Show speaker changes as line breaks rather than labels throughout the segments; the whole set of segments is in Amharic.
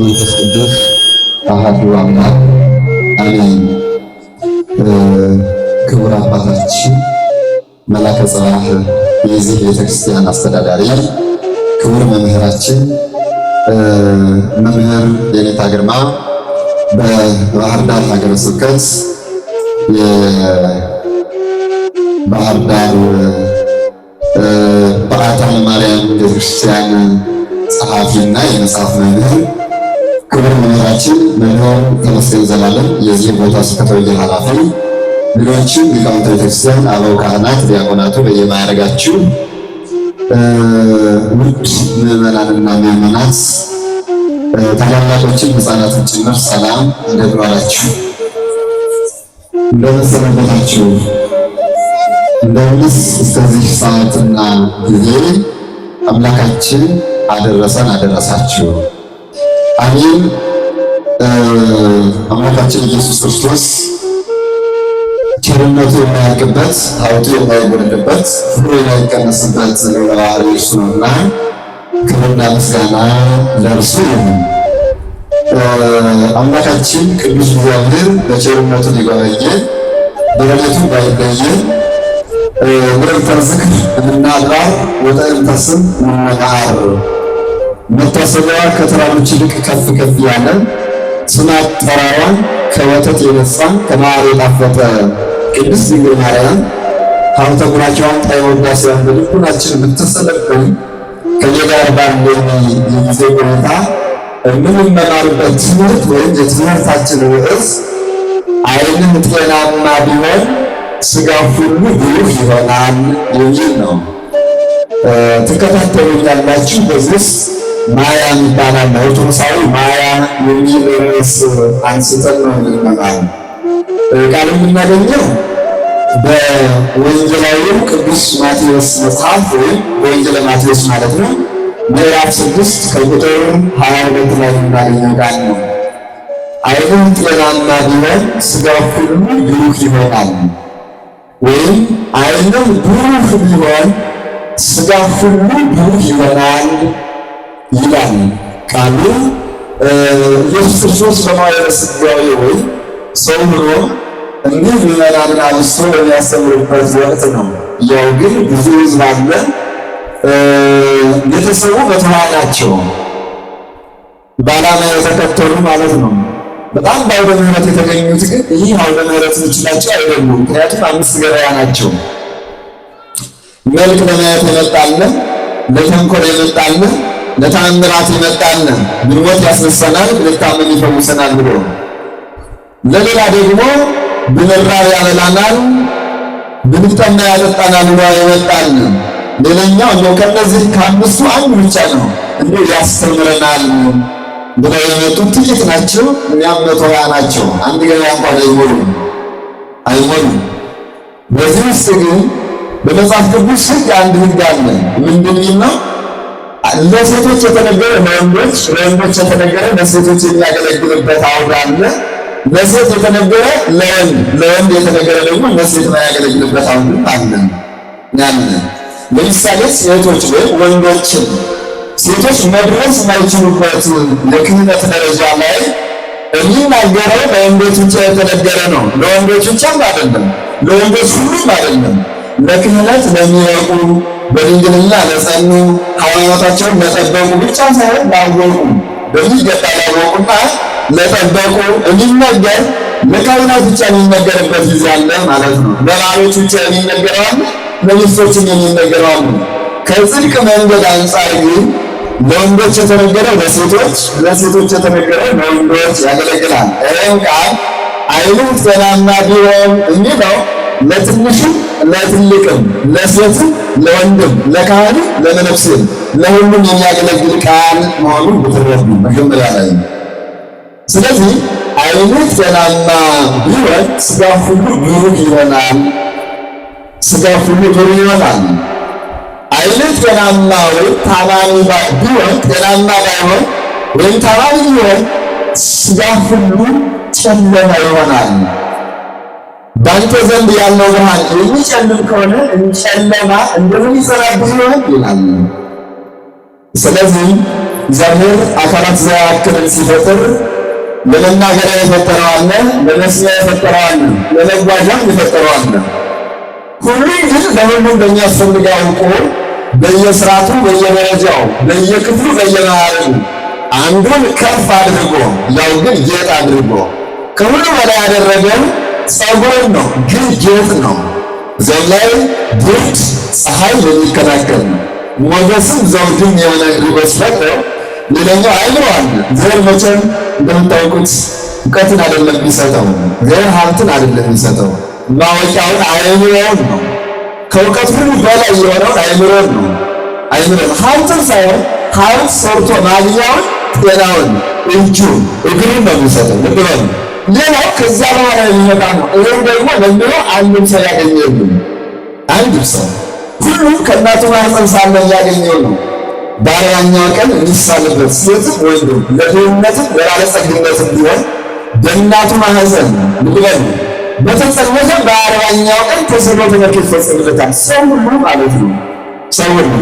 ወመንፈስ ቅዱስ አሐዱ አምላክ አሜን። ክቡር አባታችን መላከ ጽባህ የዚህ ቤተክርስቲያን አስተዳዳሪ፣ ክቡር መምህራችን መምህር የኔታ ግርማ በባህር ዳር ሀገረ ስብከት የባህር ዳር በዓታ ለማርያም ቤተክርስቲያን ጸሐፊና የመጽሐፍ መምህር፣ ክቡር መምህራችን መምህር ተመስገን ዘላለም የዚህ ቦታ ስብከተ ወንጌል ኃላፊ፣ ሌሎችም ሊቃውንተ ቤተክርስቲያን፣ አበው ካህናት፣ ዲያቆናቱ በየማዕረጋችሁ፣ ውድ ምዕመናንና ምዕመናት፣ ታላላቆችን ሕፃናትን ጭምር ሰላም፣ እንደምን ዋላችሁ? እንደምን ሰነበታችሁ? እንደምንስ እስከዚህ ሰዓትና ጊዜ አምላካችን አደረሰን አደረሳችሁ። አሜን። አምላካችን ኢየሱስ ክርስቶስ ቸርነቱ የማያልቅበት፣ ሀብቱ የማይጎድልበት፣ ፍቅሩ የማይቀነስበት ልዑለ ባሕርይ እርሱ ነውና ክብርና ምስጋና ለእርሱ ይሁን። አምላካችን ቅዱስ እግዚአብሔር በቸርነቱ ሊጎበኘን በረድኤቱ ባይለየን ምርተ ዝክር እምነ አድባር ወጥዕምተ ስም እምነ መዓር፣ መታሰቢያዋ ከተራሮች ይልቅ ከፍ ከፍ ያለ፣ ስም አጠራሯ ከወተት የነጻ ከማር የጣፈጠ ቅድስት ድንግል ማርያም ሀብተ ቡራኬዋን ጣዕመ ውዳሴዋን በልቡናችን የምትሰለብን ከእኛ ጋር ባለን የጊዜ ቆይታ የምንመማርበት ትምህርት ወይም የትምህርታችን ርዕስ ዓይንህ ጤናማ ቢሆን ስጋ ሁሉ ብሩህ ይሆናል የሚል ነው። ትከታተሉኛላችሁ። በዚህ ውስጥ ማያ የሚባል ኦርቶዶክሳዊ ማያ የሚል ርዕስ አንስተን ነው የምንመማር። ቃል የምናገኘው በወንጌላዊው ቅዱስ ማቴዎስ መጽሐፍ ወይም በወንጌለ ማቴዎስ ማለት ነው፣ ምዕራፍ 6 ከቁጥር 22 ላይ የምናገኘው ቃል ነው። ዓይንህ ጤናማ ቢሆን ስጋ ሁሉ ብሩህ ይሆናል፣ ወይም ዓይንህ ብሩህ ቢሆን ስጋ ሁሉ ብሩህ ይሆናል ይላል ቃሉ። ኢየሱስ ክርስቶስ በመዋዕለ ሥጋዌ ወይ ሰው ሆኖ እንዲህ ምዕመናንን አብዝቶ በሚያስተምርበት ወቅት ነው። ያው ግን ብዙ ሕዝብ አለ። ቤተሰቡ 120 ናቸው። በዓላማ የተከተሉ ማለት ነው። በጣም በአውደ ምሕረት የተገኙት ግን ይህ አውደ ምሕረት የሚችላቸው አይደሉም። ምክንያቱም 5 ገበያ ናቸው። መልክ ለማየት የመጣለ፣ ለተንኮል የመጣለ፣ ለተአምራት የመጣለ፣ ብንሞት ያስነሳናል፣ ብንታመም ይፈውሰናል ብሎ፣ ለሌላ ደግሞ ብንራብ ያበላናል፣ ብንጠማ ያጠጣናል ብሎ የመጣለ፣ ሌላኛው እንደው ከነዚህ ከአምስቱ አንዱ ብቻ ነው እንደው ያስተምረናል ብለው የመጡት ጥቂት ናቸው። እኛም 120 ናቸው። አንድ ገበያ እንኳን አይሞሉም አይሞሉም። በዚህ ውስጥ ግን በመጽሐፍ ቅዱስ ሕግ አንድ ሕግ አለ። ምንድን የሚል ነው? ለሴቶች የተነገረ ለወንዶች፣ ለወንዶች የተነገረ ለሴቶች የሚያገለግልበት አውድ አለ። ለሴት የተነገረ ለወንድ፣ ለወንድ የተነገረ ደግሞ ለሴት የማያገለግልበት አውድም አለ ያለ። ለምሳሌ ሴቶች ወይም ወንዶችን ሴቶች መድረስ የማይችሉበት የክህነት ደረጃ ላይ የሚናገረው ለወንዶች ብቻ የተነገረ ነው። ለወንዶች ብቻም አይደለም፣ ለወንዶች ሁሉም አይደለም። ለክህነት ለሚበቁ፣ በድንግልና ለጸኑ፣ ሃይማኖታቸውን ለጠበቁ ብቻ ሳይሆን ላወቁ፣ በሚገባ ላወቁና ለጠበቁ የሚነገር፣ ለካህናት ብቻ የሚነገርበት ጊዜ አለ ማለት ነው። ለባሎች ብቻ የሚነገረው አለ፣ ለሚስቶችም የሚነገረው አለ። ከጽድቅ መንገድ አንጻር ግን ለወንዶች የተነገረው ለሴቶች፣ ለሴቶች የተነገረው ለወንዶች ያገለግላል። ይህም ቃል ዓይንህ ጤናማ ቢሆን የሚለው ለትንሹም ለትልቅም፣ ለሴትም ለወንድም፣ ለካህንም ለመነኩሴም፣ ለሁሉም የሚያገለግል ቃል መሆኑን ብትረዱ መጀመሪያ ላይ። ስለዚህ ዓይንህ ጤናማ ቢሆን ስጋ ሁሉ ብሩህ ይሆናል። ስጋ ሁሉ ብሩህ ይሆናል። ዓይንህ ጤናማ ወይም ታማሚ ቢሆን፣ ጤናማ ባይሆን ወይም ታማሚ ቢሆን ስጋ ሁሉ ጨለማ ይሆናል። በአንተ ዘንድ ያለው ብርሃን የሚጨልም ከሆነ ጨለማ እንደምን ይጸናብህ ይሆን ይላል። ስለዚህ እግዚአብሔር አካላት ዘያክልን ሲፈጥር ለመናገሪያ የፈጠረው አለ፣ ለመስሚያ የፈጠረው አለ፣ ለመጓዣም የፈጠረው አለ። ሁሉም ግን ለሁሉም እንደሚያስፈልግ አውቆ በየስርዓቱ በየደረጃው በየክፍሉ በየማዕረጉ አንዱን ከፍ አድርጎ ያው ግን ጌጥ አድርጎ ከሁሉ በላይ ያደረገው ፀጉርን ነው፣ ግን ጌጥ ነው። እዚያም ላይ ብርድ ፀሐይ የሚከላከል ነው። ሞገስም ዘውድም የሆነ አድርጎ ሲፈጥረው ሌላኛው አእምሮ አለ። እግዚአብሔር መቼም እንደምታውቁት እውቀትን አይደለም የሚሰጠው፣ እግዚአብሔር ሀብትን አይደለም የሚሰጠው፣ ማወቂያውን አእምሮውን ነው። ከእውቀት ሁሉ በላይ የሆነውን አእምሮን ነው። አእምሮን ሀብትን ሳይሆን ሀብት ሰርቶ ማግኛውን፣ ጤናውን፣ እጁን፣ እግሩን ነው የሚሰጠው። ልብ በሉ። ሌላው ከዛ በኋላ የሚመጣ ነው። ይህም ደግሞ ለሚለው አንድም ሰው ያገኘ የለም። አንድም ሰው ሁሉም ከእናቱ ማህፀን ሳለ ያገኘው ነው። በአርባኛው ቀን የሚሳልበት ሴትም ወንድም ለድህነትም ለባለጸግነትም ቢሆን በእናቱ ማህፀን ልብ በሉ በተጸነሰ በ40ኛው ቀን ተስዕሎተ መልክ ይፈጸምለታል። ሰው ሁሉ ማለት ነው። ሰው ሁሉ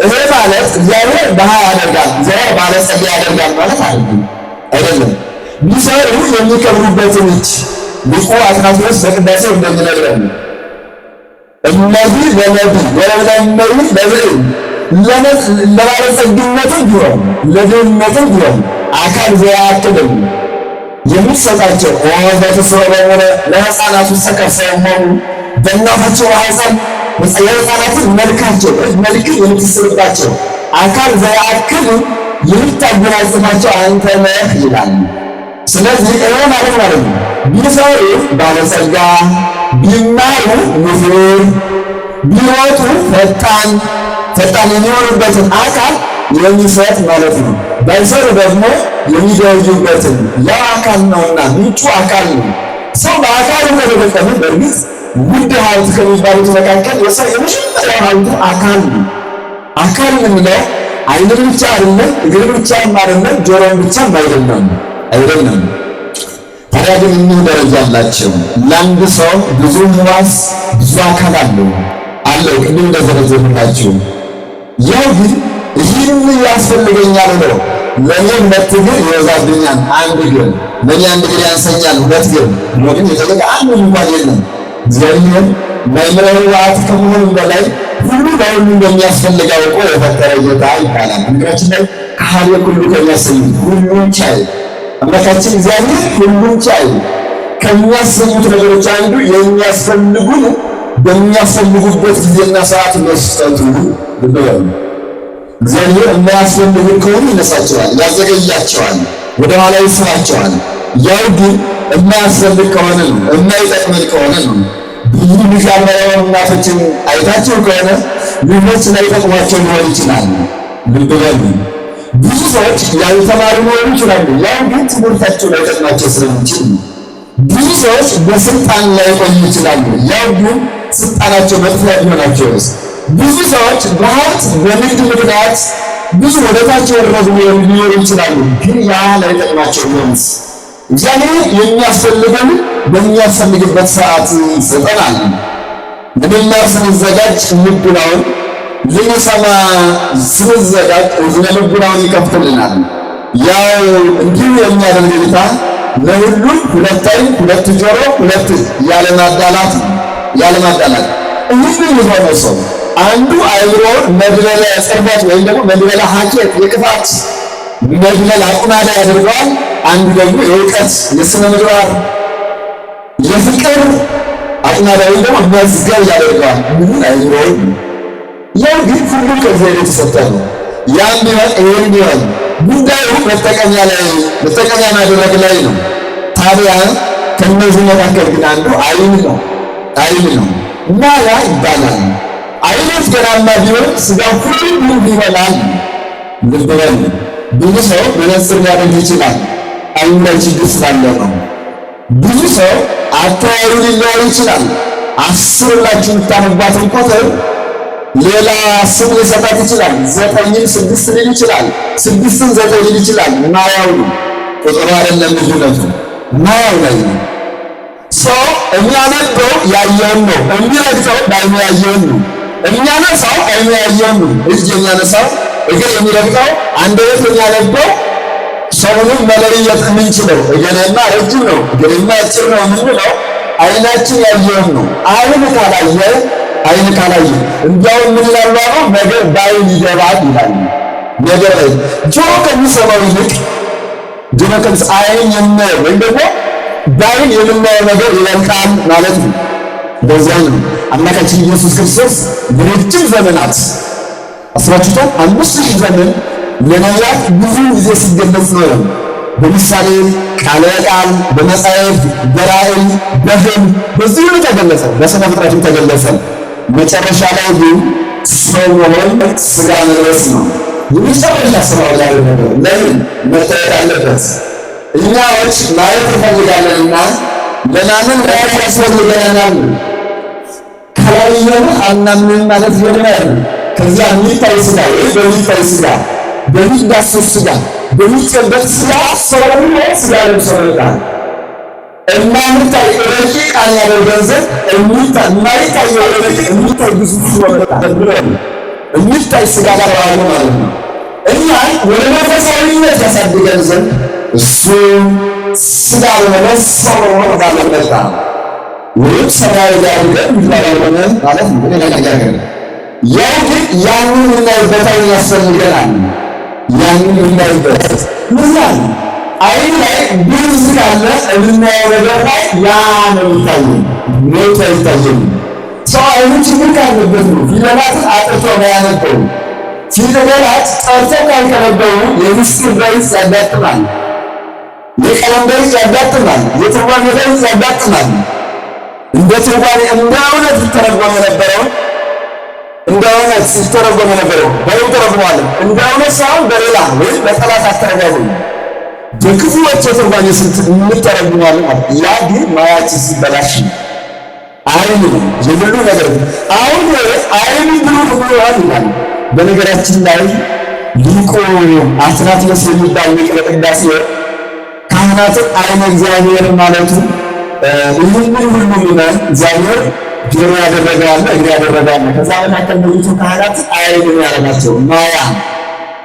ይሄ ማለት እግዚአብሔር ድሃ ያደርጋል፣ እግዚአብሔር ባለጸጋ ያደርጋል ማለት አይደለም። ቢሰሩ የሚከብሩበትን እጅ ሊቁ አትናቴዎስ በቅዳሴው እንደሚነግረን እነዚህ ለነቢይ ወለመሪ ለብዕል ለባለጸግነትም ቢሆን ለድህነትም ቢሆን አካል ዘያክልም የሚሰጣቸው በተሰበረ ለሕፃናቱ ተከፈው ሆኑ በእናታቸው ማህፀን የሕፃናትን መልካቸው መልክ የምትስልባቸው አካል ዘያክል የምታጎናጽፋቸው አንተ ነህ ይላል። ስለዚህ ይሄ ማለት ነው ቢሰሩ ባለጸጋ፣ ቢማሩ ምሁር፣ ቢሮጡ ፈጣን ፈጣን የሚሆኑበትን አካል የሚሰጥ ማለት ነው። ባይሰሩ ደግሞ የሚደውዩበትን ያ አካል ነውና ምንጩ አካል ነው። ሰው በአካሉ ከተጠቀመ በእርግጥ ውድ ሀብት ከሚባሉት መካከል የሰው የመጀመሪያው ሀብቱ አካል ነው። አካል የምንለው ዓይንን ብቻ አይደለም፣ እግር ብቻም አይደለም፣ ጆሮን ብቻም አይደለም አይደለም። ታዲያ ግን እኒህ ደረጃ አላቸው። ለአንድ ሰው ብዙ ሕዋስ ብዙ አካል አለው አለው ቅድም እንደዘረዘርኩላችሁ። ያው ግን ይህን ያስፈልገኛል ብሎ ለእኔ ሁለት እግር ይበዛብኛል፣ አንድ እግር ለእኔ አንድ እግር ያንሰኛል፣ ሁለት እግር ብሎ ግን የጠየቀ አንድ እንኳን የለም። እግዚአብሔር መምህረ ሕይወት ከመሆኑም በላይ ሁሉ ለሁሉ እንደሚያስፈልግ አውቆ የፈጠረ ጌታ ይባላል። ነገራችን ላይ ከሀሌ ሁሉ ከሚያሰኙት ሁሉን ቻይ አምላካችን እግዚአብሔር ሁሉን ቻይ ከሚያሰኙት ነገሮች አንዱ የሚያስፈልጉን በሚያስፈልጉበት ጊዜና ሰዓት መስጠቱ ልብ። እግዚአብሔር የማያስፈልጉን ከሆኑ ይነሳቸዋል፣ ያዘገያቸዋል፣ ወደ ኋላ ይስባቸዋል። ያው ግን የማያስፈልግ ከሆነ ነው፣ የማይጠቅመን ከሆነ ነው። ብዙ ልጅ አልባ የሆኑ እናቶችን አይታቸው ከሆነ ልጆች ላይጠቅሟቸው ሊሆን ይችላል። ልብ በሉ። ብዙ ሰዎች ያልተማሩ ሊሆኑ ይችላሉ። ያው ግን ትምህርታቸው ላይጠቅማቸው ስለሚችል ነው። ብዙ ሰዎች በስልጣን ላይ ቆዩ ይችላሉ። ያው ግን ስልጣናቸው መጥፊያ ቢሆናቸው። ብዙ ሰዎች በሀብት በንግድ ምክንያት ብዙ ወደታች የወረዱ ሊኖሩ ይችላሉ። ግን ያ ላይጠቅማቸው ቢሆንስ? እግዚአብሔር የሚያስፈልገን በሚያስፈልግበት ሰዓት ይሰጠናል። ለመማር ስንዘጋጅ ልቡናውን፣ ልንሰማ ስንዘጋጅ እዝነ ልቡናውን ይከፍትልናል። ያው እንዲሁ የሚያደርግ ጌታ ለሁሉም ሁለት ዓይን፣ ሁለት ጆሮ፣ ሁለት ያለማዳላት ያለማዳላት ይህንን የሆነ ሰው አንዱ አእምሮውን መድበለ ጽርበት ወይም ደግሞ መድበለ ሀኬት የክፋት መድበለ አቁማዳ ያደርገዋል። አንዱ ደግሞ የእውቀት የስነ ምግባር የፍቅር አቁማዳ ወይም ደግሞ መዝገብ ያደርገዋል። ምኑን? አእምሮውን። ያው ግን ሁሉም ከእግዚአብሔር የተሰጠ ነው። ያም ቢሆን ይህም ቢሆን ጉዳዩ መጠቀሚያ ላይ መጠቀሚያ ማድረግ ላይ ነው። ታዲያ ከእነዚህ መካከል ግን አንዱ ዓይን ነው። ዓይን ነው ማያ ይባላል። ዓይኖች ገናማ ቢሆን ስጋው ሁሉ ብሩህ ይሆናል። ልብ በሉ። ብዙ ሰው መነጽር ሊያደርግ ይችላል፣ ዓይኑ ላይ ችግር ስላለ ነው። ብዙ ሰው አተያዩ ሊለያይ ይችላል። 10 ብላችሁ የምታነቧትን ቁጥር ሌላ ስም ሊሰጣት ይችላል። 9ን 6 ሊል ይችላል። 6ን 9 ሊል ይችላል። ማያው ነው፣ ቁጥሩ አይደለም ልዩነቱ፣ ማያው ላይ ነው። ሰው የሚያነበው ያየውን ነው። የሚረግጠው በዓይኑ ያየውን ነው። የሚያነሳው ዓይኑ ያየውን ነው። እጅ የሚያነሳው እግር የሚረግጠው፣ አንደበት የሚያነበው፣ ሰውንም መለየት የምንችለው እገሌማ ረጅም ነው እገሌማ አጭር ነው የምንለው አይናችን ያየውን ነው። አይን ካላየ፣ አይን ካላየ እንዲያውም ምን ይላሉ? አሁን ነገር በአይን ይገባል ይላሉ። ነገር ላይ ጆሮ ከሚሰማው ይልቅ ጆሮ ከሚሰማው አይን የምናየው ወይም ደግሞ በአይን የምናየው ነገር ይበልጣል ማለት ነው። በዚያ ነው አምላካችን ኢየሱስ ክርስቶስ ለረጅም ዘመናት አስባችሁታል? 5000 ዘመን ለነቢያት ብዙ ጊዜ ሲገለጽ ነው። በምሳሌ፣ ቃል በቃል፣ በመጻሕፍት፣ በራእይ፣ በሕልም፣ በዚህ ሁሉ ተገለጸ። በስነ ፍጥረትም ተገለጸ። መጨረሻ ላይ ግን ሰው መሆን ስጋ መልበስ ነው የመጨረሻ ስራው ያደረገው። ለምን መታየት አለበት? እኛዎች ማየት እንፈልጋለንና ለማመን ማየት ያስፈልገናል። ካላየን አናምንም ማለት ጀመር። ከዚያ የሚታይ ስጋ ወይ በሚታይ ስጋ፣ በሚዳሰስ ስጋ፣ በሚጨበጥ ስጋ ሰው ስጋ ለብሶ መጣ። የማይታይ ረቂቅ ያደርገን ዘንድ የማይታየው ረቂቅ የሚታይ ግዙፍ መጣ ብሎ የሚታይ ስጋ ተዋህዶ ማለት ነው። እኛን ወደ መንፈሳዊነት ያሳድገን ዘንድ እሱ ስጋ በመልበስ ሰው በመሆን ወደ ዓለም መጣ። ወይም ሰማያዊ ሊያደርገን ምድራዊ ሆነ ማለት ነው። ሌላ ነገር ያው ግን ያንን የምናይበት ዓይን ያስፈልገናል። ያንን የምናይበት ምዛን ዓይን ላይ ብርዝ ካለ የምናየው ነገር ላይ ያ ነው የሚታየን፣ ሞቱ አይታየንም። ሰው ዓይኑ ችግር ካለበት ነው ፊደላትን አጥርቶ ያነበው። ፊደላት ጠርተው ካልተነበቡ የምስጢር ዳዊት ያጋጥማል፣ የቀለም ዳዊት ያጋጥማል፣ የትርጓሜ ዳዊት ያጋጥማል። እንደ ትርጓሜ እንደ እውነት ሲተረጎም የነበረው፣ እንደ እውነት ሲተረጎም የነበረው በምን ተረጉመዋለን? እንደ እውነት ሳይሆን በሌላ ወይም በጠላት አተረጓጎም በክፉዎች የትርጓሜ ስልት እንተረጉመዋለን ማለት። ያ ግን ማያችን ሲበላሽ አይን ነው የሁሉ ነገር። አሁን አይን ብሩህ ብሎሃል ይላል። በነገራችን ላይ ሊቁ አትናቴዎስ የሚባል ሊቅ በቅዳሴ ካህናትን አይነ እግዚአብሔር ማለቱ፣ ይህንን ሁሉ ምዕመን እግዚአብሔር ጆሮ ያደረገ አለ፣ እግር ያደረገ አለ። ከዛ መካከል ለይቶ ካህናት አይን ያደረጋቸው ማያ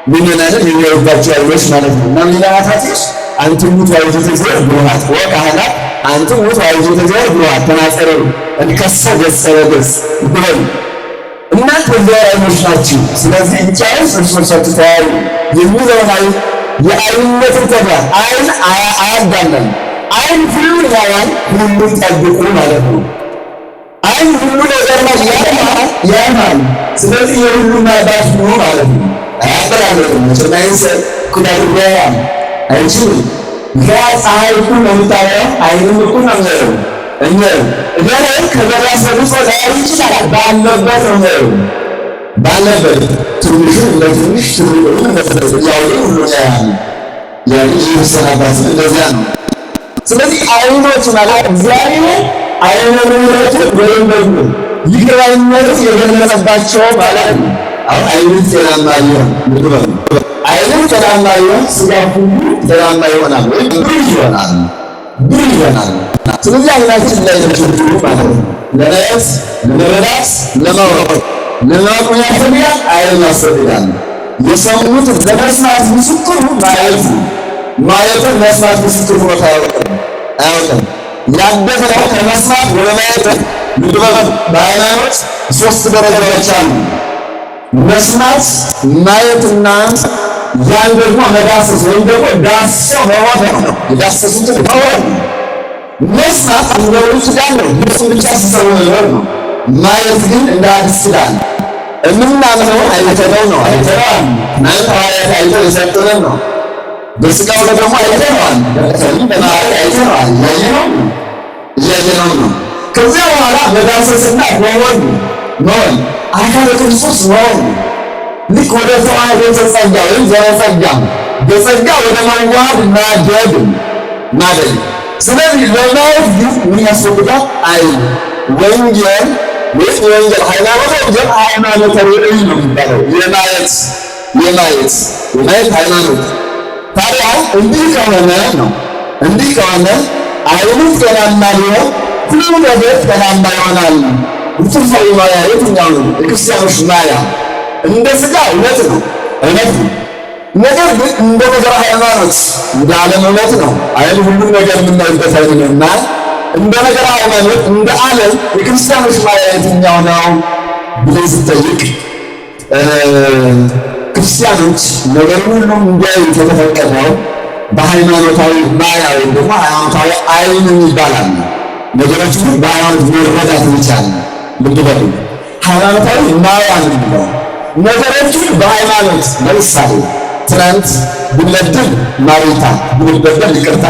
ምዕመናንን የሚያዩባቸው አይኖች ማለት ነው። እና ሌላ አትናቴዎስ አንትሙ ውእቱ አዕይንተ እግዚአብሔር ብሩሃት ወካህናት አንትሙ ውእቱ አዕይንተ እግዚአብሔር ብሩሃት ተናጸሩ እንከሰ ገጸ በገጽ ይበሉ፣ እናንተ እግዚአብሔር አይኖች ናችሁ። ስለዚህ እንጫውስ እርስ በርሳችሁ ተያዩ የሚለውን አይን የአይንነትን ተግባር አይን አያዳላም። አይን ሁሉን ያያል፣ ሁሉን ጠብቁ ማለት ነው። አይን ሁሉ ነገር ላይ ያያል። ስለዚህ የሁሉም አባት ነው ማለት ነው። አያበላለጥም። መቼም አይን እኩል አድርጎ ያያል አይችልም። ምክንያት ፀሐይ እኩል ነው የምታበራው፣ አይንም እኩል ነው የሚያየው። እኛ እገሌ ከገላ ሰብጾ ሊያይ ይችላል። ባለበት ነው የሚያየው። ባለበት ትንሹ እንደ ትንሽ ትልቁ እንደ ትልቅ ያው ሁሉ ያያል። ያ ይሰናባት እንደዚያ ነው። ስለዚህ አይኖች ማለት እግዚአብሔር አይነ ምሕረቱ ወይም ደግሞ ይቅር ባይነቱ የገለጸባቸው ማለት ነው። አሁን አይኑ ጤናማ ይሆን ምግብ ነው። አይኑ ጤናማ ይሆን ስጋ ሁሉ ጤናማ ይሆናል ወይም ብሩህ ይሆናል፣ ብሩህ ይሆናል። ስለዚህ አይናችን ላይ ነው ችግሩ ማለት ነው። ለማየት፣ ለመረዳት፣ ለማወቅ፣ ለማወቅ ያስፈልጋል፣ አይን ያስፈልጋል። የሰሙት ለመስማት ምስክሩ ማየት ነው። ማየትን መስማት ምስክር ሆኖ አያውቅም፣ አያውቅም። ያደፍነው ከመስማት ወደ ማየት ምንድነው? በሃይማኖት ሶስት ደረጃዎች አሉ። መስማት፣ ማየትና ያን ደግሞ መዳሰስ ወይም ደግሞ ዳሰው መሞት ነው። የዳሰሱትን መሆን ነው። መስማት እንደ ብሉይ ኪዳን ነው፣ ድምፁን ብቻ ሲሰሙ መኖር ነው። ማየት ግን እንደ አዲስ ኪዳን የምናምነው አይተነው ነው። አይተነዋል። ትናንት ሐዋርያት አይተው የሰጡንን ነው። በስጋው ደግሞ አይተነዋል። በማዕረግ አይተነዋል። እያየነው ነው፣ እያየነው ነው። ከዚያ በኋላ መዳሰስና መሆን፣ መሆን አካለ ክርስቶስ መሆን፣ ልክ ወደ ተዋህዶ ተጸጋ ወይም ዘጸጋ በጸጋ ወደ መዋሃድ ማደግ፣ ማደግ። ስለዚህ ለማየት ግን ምን ያስፈልጋል? አይን። ወንጌል ወይም የወንጌል ሃይማኖት፣ ወንጌል ሃይማኖተ ርእይ ነው የሚባለው፣ የማየት የማየት የማየት ሃይማኖት። ታዲያ እንዲህ ከሆነ ነው፣ እንዲህ ከሆነ አይኑ ጤናማ ሊሆን ሁሉ ነገር ጤናማ ይሆናል። ንጹህ ማያ የትኛው ነው? የክርስቲያኖች ማያ እንደ ስጋ እውነት ነው። እውነት ነው። ነገር ግን እንደ ነገር ሃይማኖት እንደ ዓለም እውነት ነው። አይን ሁሉም ነገር የምናይበት አይን ነው እና እንደ ነገር ሃይማኖት እንደ ዓለም የክርስቲያኖች ማያ የትኛው ነው ብለን ስጠይቅ ክርስቲያኖች ነገር ሁሉ እንዲያዩት የተፈቀደው በሃይማኖታዊ ማያ ወይም ደግሞ ሃይማኖታዊ አይን ይባላል። ነገሮች ሁሉ በሃይማኖት መረዳት ይቻላል። ልብ በሉ፣ ሃይማኖታዊ ማያ ነው። ነገሮችን በሃይማኖት ለምሳሌ ትናንት ብንበድል ማሪታ፣ ብንበደል ይቅርታ።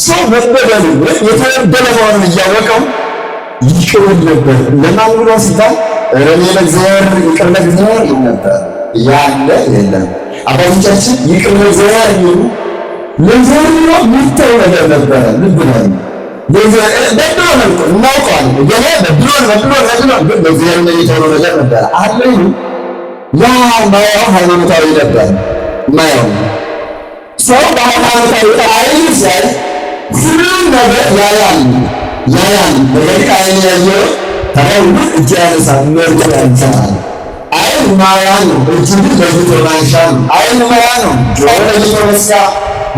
ሰው መበደሉ ወይም የተበደለ መሆኑን እያወቀው ይቅር ነበር። ለማን ብሎ ሲባል እኔ ለእግዚአብሔር ይቅር ለእግዚአብሔር ይል ነበር። ያለ የለም። አባቶቻችን ይቅር ለእግዚአብሔር የሚሉ ለእግዚአብሔር ብሎ የሚተው ነገር ነበረ። ልብ በሉ፣ በድሎን እኮ እናውቀዋለን። ገና በድሎን በድሎን በድሎን ግን ለእግዚአብሔር የተሆነው ነገር ነበረ አለ። ያ ማያው ሃይማኖታዊ ነበር። ማያው ሰው በሃይማኖታዊ አይን ሲያይ ሁሉም ነገር ያያል ያያል። ነገር ግን አይን ያየው ታዲያ ሁሉ እጅ ያነሳል፣ መርጦ ያንሳል። አይን ማያ ነው፣ እጅ ግን ለይቶ ማንሻ ነው። አይን ማያ ነው፣ ጆሮ ለይቶ መስያ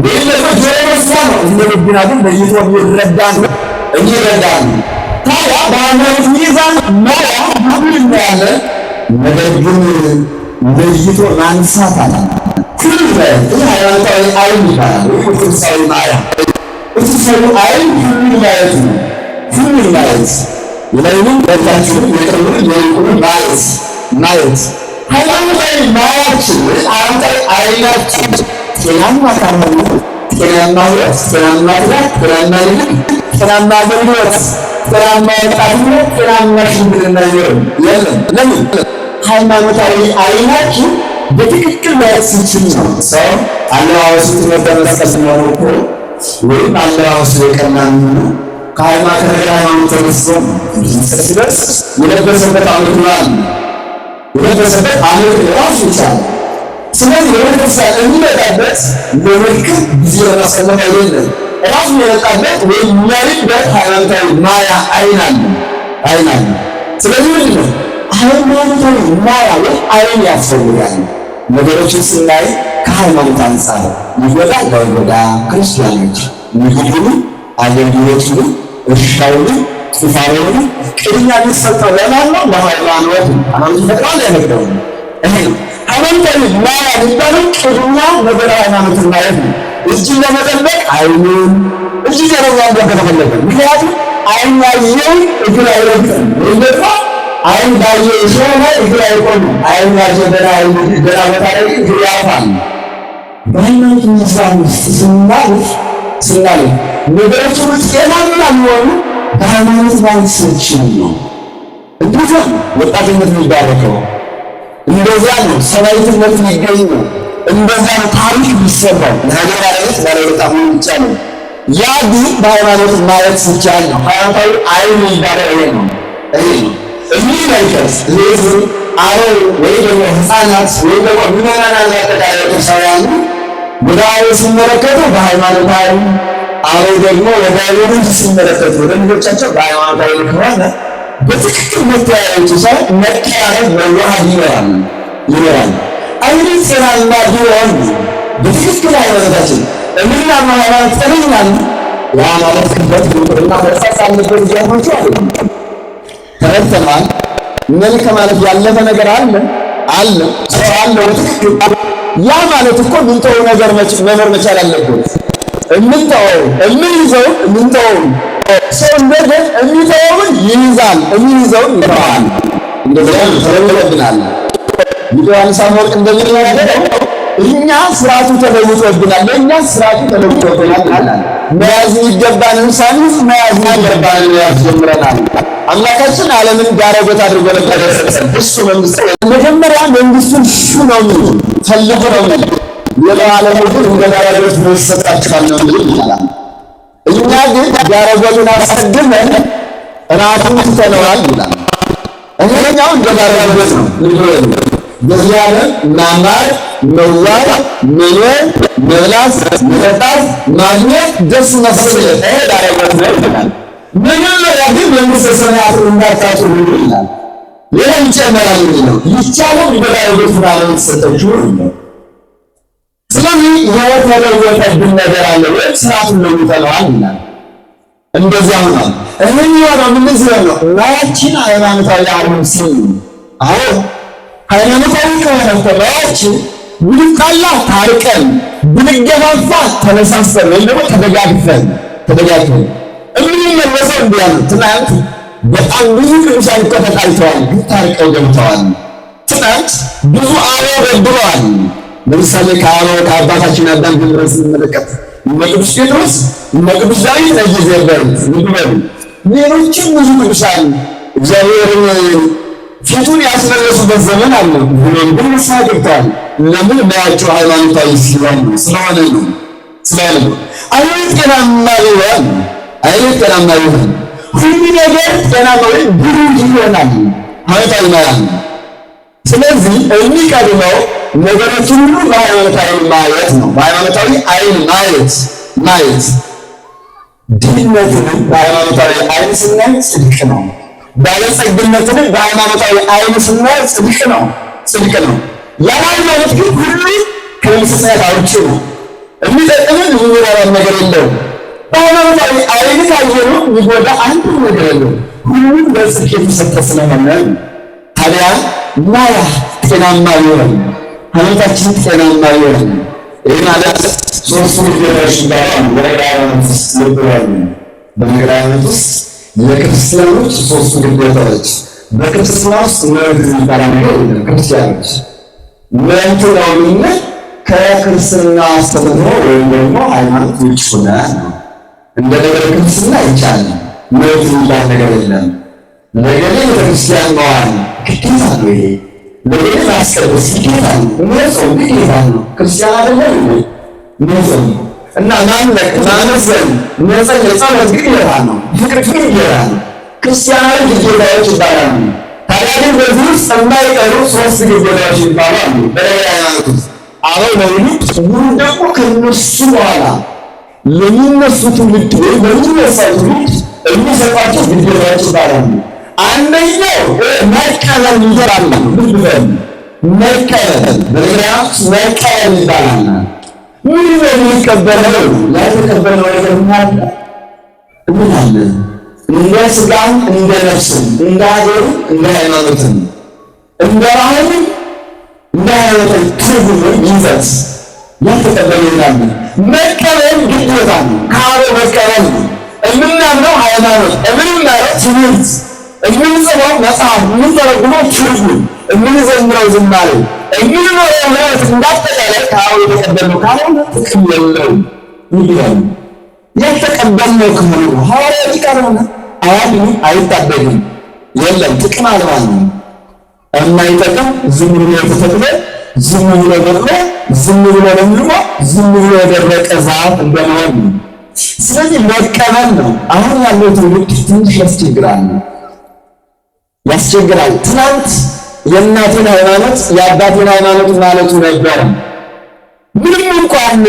ወይም ደግሞ ጆሮ መስያ ነው። እንደ ልቡና ግን ለይቶ የሚረዳ ነው የሚረዳ ነው። ታዲያ በሃይማኖት ሚዛን ማያ ሁሉ እናያለን፣ ነገር ግን ለይቶ ማንሳት አለ። ሁሉ ይህ ሃይማኖታዊ አይን ይባላል፣ ወይም ኦርቶዶክሳዊ ማያ። ኦርቶዶክሳዊ አይን ሁሉን ማየት ነው። ሁሉን ማየት የላይንም የታችሁንም የቅርቡንም የሩቁንም ማየት ማየት ሃይማኖታዊ ማያችን ወይ ሃይማኖታዊ አይናችን ጤናማ ካልሆነ ጤናማ ሕይወት፣ ጤናማ ትዳር፣ ጤናማ ልጅ፣ ጤናማ አገልግሎት፣ ጤናማ ወጣትነት፣ ጤናማ ሽምግልና አይኖርም። የለም። ለምን? ሃይማኖታዊ አይናችን በትክክል ማየት ሲችል ነው። ሰው አለባበሱ ትምህርተ መስቀል ሲኖረው እኮ ወይም አለባበሱ የቀና የሚሆነው ከሃይማኖት ሃይማኖት ተነስቶ ሲደርስ የለበሰበት አመክንዮ የለበሰበት አመክንዮ ራሱ ይቻላል። ስለዚህ ለቤተክርስቲያን የሚመጣበት ለምልክት ጊዜ ለማሳለፍ አይደለም። ራሱ የመጣበት ወይም የሚያይበት ሃይማኖታዊ ማያ አይን አለ አይን አለ። ስለዚህ ምንድን ነው ሃይማኖታዊ ማያ ወይ አይን ያስፈልጋል። ነገሮችን ስናይ ከሃይማኖት አንጻር ይጎዳ ላይጎዳ፣ ክርስቲያኖች ንግዱን፣ አገልግሎቱን፣ እርሻውን፣ ቁፋሮውን ቅድሚያ የሚሰጠው ለማን ነው? ለሃይማኖት። ሃይማኖት ይፈቅዳል አይፈቅደውም? ይሄ ነው ሃይማኖታዊ ማያ የሚባለው ቅድሚያ ነገረ ሃይማኖትን ማየት ነው። እጅን ለመጠበቅ አይኑን እጅ ዘረኛ እንደሆነ ከተፈለገ፣ ምክንያቱም አይን ያየውን እግር አይረግጥም ወይም ደግሞ አይን ባየ እሾህ ላይ እግር አይቆምም። አይን ያየ ደህና ቦታ ላይ እግር ያርፋል። በሃይማኖት ሚዛን ውስጥ ስናልፍ ስናልፍ ነገሮች ሁሉ ጤናማ የሚሆኑ በሃይማኖት ማየት ስንችል ነው። እንደዚያ ነው ወጣትነት የሚባረከው፣ እንደዚያ ነው ሰማዕትነት የሚገኘው፣ እንደዚያ ነው ታሪክ የሚሰራው። ለሀገር ባለቤት ባለውለታ መሆን ይቻላል። ያ ግን በሃይማኖት ማየት ሲቻል ነው። ሃይማኖታዊ አይን የሚባለው ይሄ ነው። ይሄ ነው የሚመልከት ህዝብ አረው ወይ ደግሞ ህፃናት ወይ ደግሞ ምዕመናን አጠቃላይ ኦርቶዶክሳውያኑ ወደ አበው ሲመለከቱ በሃይማኖታዊ፣ አበው ደግሞ ወደ ልጅ ሲመለከቱ ወደ ልጆቻቸው በሃይማኖታዊ ከሆነ በትክክል መተያየቱ ሳይሆን መቀራረብ መዋሃድ ይኖራል ይኖራል። አይን ጤናማ ቢሆን በትክክል ሃይማኖታችን እምናምነው ሃይማኖት ጤነኛ ነው። ያ ማለት ክበት ቁጥርና መርሳት አለበት እያልኳቸው አይደለም። ተረድተናል። መልክ ማለት ያለፈ ነገር አለ አለ ሰው አለ በትክክል። ያ ማለት እኮ የምንተወው ነገር መኖር መቻል አለበት። የምንተወው የምንይዘው የምንተወው ሰው እንደገና የሚተወውን ይይዛል፣ የሚይዘውን ይተዋል። እንደዚያ ተለውጦብናል። ዮሐንስ አፈወርቅ እንደሚናገረው እኛ ስርዓቱ ተለውጦብናል፣ ለእኛ ስርዓቱ ተለውጦብናል ይላል። መያዝ የሚገባንን ሳንይዝ መያዝ የሚገባንን መያዝ ጀምረናል። አምላካችን ዓለምን ዳረጎት አድርጎ ነበር የሰጠን። እሱ መንግስት መጀመሪያ መንግስቱን ሹ ነው የሚል ፈልጉ ነው የሚል፣ ሌላው ዓለሙ ግን እንደ ዳረጎት ነው ይሰጣችኋል ነው የሚል ይላል። እኛ ግን ዳረጎቱን አስቀድመን ራሱን ትተነዋል ይላል። እኛው እንደ ዳረጎት ነው። በዚህ ዓለም ማማር፣ መዋብ፣ መኖር፣ መብላት፣ መጠጣት፣ ማግኘት፣ ደስ መሰኘት ይሄ ዳረጎት ነው ይላል። መጀመሪያ ግን መንግስተ ሰማያትን እንዳታጡ ይላል። ሌላ ይጨመራል የሚለው ይቻለው እንደ ዳረጎት ባለ የተሰጠችው ነው። ስለዚህ የተለወጠብን ነገር አለ ወይም ስርዓቱን ለውጠነዋል ይላል። እንደዚያ ሆኗል። እምን የሆነው ምን ሲሆን ነው? ማያችን ሃይማኖታዊ አልሆን ሲል። አዎ ሃይማኖታዊ ከሆነ እኮ ማያችን ብንጣላ ታርቀን፣ ብንገፋፋ ተነሳሰን ወይም ደግሞ ተደጋግፈን የምንመለሰው እንዲያ ነው። ትናንት በጣም ብዙ ቅዱሳን እኮ ተጣልተዋል፣ ግን ታርቀው ገብተዋል። ትናንት ብዙ አበው በድለዋል። ለምሳሌ ከአበው ከአባታችን አዳም ጀምረን ስንመለከት እነ ቅዱስ ጴጥሮስ፣ እነ ቅዱስ ዳዊት ነጊዜበሩት ንግበሩ፣ ሌሎችም ብዙ ቅዱሳን እግዚአብሔርን ፊቱን ያስመለሱበት ዘመን አለ። ብሎም ግን ንስሐ ገብተዋል። ለምን? ማያቸው ሃይማኖታዊ ሲሆን ነው፣ ስለሆነ ነው ስለሆነ ነው። አይነት ጤናማ ቢሆን አይነት ጤናማ ቢሆን ሁሉ ነገር ጤናማ ወይም ብሩህ ይሆናል። ሃይማኖታዊ ማለት ነው። ስለዚህ የሚቀድመው ነገሮችን ሁሉ በሃይማኖታዊ ማየት ነው። በሃይማኖታዊ አይን ማየት ድህነትንም በሃይማኖታዊ አይን ስናይ ጽድቅ ነው። ባለጸግነትንም በሃይማኖታዊ አይን ስናይ ጽድቅ ነው፣ ጽድቅ ነው። ያለ ሃይማኖት ግን ሁሉ ከመንግሥተ ሰማያት አውጪ ነው። የሚጠቅምን የሚረባን ነገር የለውም። በሃይማኖታዊ አይን ካየነው የሚጎዳ አንድ ነገር የለውም። ሁሉም በጽድቅ የተሰጠ ስለሆነ ታዲያ ማያ ጤናማ ይሆን፣ ሃይማኖታችን ጤናማ ይሆን። ይህ ማለት ሶስቱ ግዴታዎች ይባላሉ። በነገረ ሃይማኖት ውስጥ ልብ በሉ። በነገረ ሃይማኖት ውስጥ የክርስቲያኖች ሶስቱ ግዴታዎች፣ በክርስትና ውስጥ መብት የሚባል ነገር የለም። ክርስቲያኖች መብት ነው የምንል ከክርስትና አስተምህሮ ወይም ደግሞ ሃይማኖት ውጭ ሆነ ነው። እንደ ነገረ ክርስትና አይቻልም። መብት የሚባል ነገር የለም። ለገሌ ቤተክርስቲያን መዋል ግዴታ ነው። ይሄ ለገሌ ማስቀደስ ግዴታ ነው። መጾም ግዴታ ነው። ክርስቲያን አይደለም እንዴ? መጾም እና ማምለክ፣ ማመስገን፣ መጸለይ፣ ጸሎት ግዴታ ነው። ፍቅር ግዴታ ነው። ክርስቲያናዊ ግዴታዎች ይባላሉ። ታዲያ ግን በዚህ ውስጥ የማይቀሩ ሶስት ግዴታዎች ይባላሉ። በሌላ ሃይማኖት ውስጥ አበው ለሚሉት ሁሉ ደግሞ ከነሱ በኋላ ለሚነሱ ትውልድ ወይም ለሚነሳው ትውልድ የሚሰጧቸው ግዴታዎች ይባላሉ። አንደኛው መቀበል ይባላል። ልብ በሉ፣ መቀበል በነገራችን መቀበል ይባላል። ምን ነው የሚቀበለው? ያልተቀበልነው ነገር ምን አለ? ምን አለ? እንደ ስጋም እንደ ነፍስም እንደ ሀገርም እንደ ሃይማኖትም እንደ ባህልም እንደ ሃይማኖታዊ ትርጉም ይዘት ያልተቀበለው ይላል። መቀበል ግዴታ ነው። ከአበው መቀበል ነው። የምናምነው ሃይማኖት፣ የምንማረው ትምህርት፣ የምንጽፈው መጽሐፍ፣ የምንተረጉመው ትርጉም፣ የምንዘምረው ዝማሬ፣ የምንኖረው ሕይወት እንዳጠቃላይ ከአበው የተቀበልነው ካልሆነ ጥቅም የለውም። ይላል ያልተቀበልነው ከሆነ ሐዋርያዊ ካልሆነ አያድንም፣ አይታደግም። የለም ጥቅም አልባ ነው። የማይጠቅም ዝም ብሎ የተተክለ፣ ዝም ብሎ በቅሎ፣ ዝም ብሎ ለምልሞ፣ ዝም ብሎ የደረቀ ዛፍ እንደመሆን ነው። ስለዚህ መቀበል ነው። አሁን ያለው ትውልድ ትንሽ ያስቸግራል ያስቸግራል። ትናንት የእናቴን ሃይማኖት የአባቴን ሃይማኖት ማለቱ ነበር። ምንም እንኳን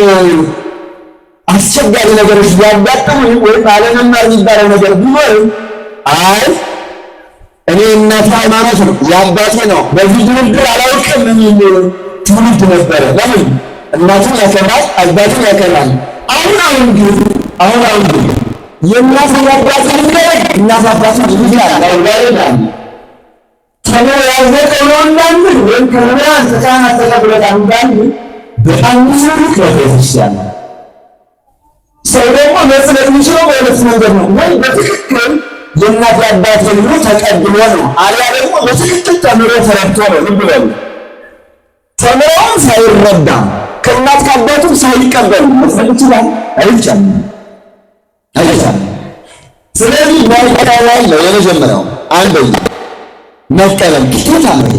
አስቸጋሪ ነገሮች ቢያጋጥሙ ወይም አለመማር የሚባለው ነገር ቢኖርም አይ እኔ እናቴ ሃይማኖት ነው የአባቴ ነው በዚህ ድርድር አላውቅም የሚል ትውልድ ነበረ። ለምን? እናቱን ያከብራል፣ አባቱን ያከብራል። አሁን አሁን ግን አሁን አሁን ግን የእናት አባቱን የሚያደርግ እናት አባቱን ይላል ይላል ተምሮ ያወቀው ነው እንዳንል ወይም ከመምህራን ከካህናት ተቀብሎታል እንዳንል በጣም ብዙ ለቤተክርስቲያን ነው። ሰው ደግሞ መጽደቅ የሚችለው በሁለት መንገድ ነው። ወይ በትክክል የእናት አባት ብሎ ተቀብሎ ነው፣ አሊያ ደግሞ በትክክል ተምሮ ተረድቶ ነው። ልብ በሉ፣ ተምሮም ሳይረዳ ከእናት ከአባቱም ሳይቀበል መጽደቅ ይችላል? አይቻልም፣ አይቻልም። ስለዚህ መቀበል ነው የመጀመሪያው፣ አንደኛ መቀበል ግዴታ ነው።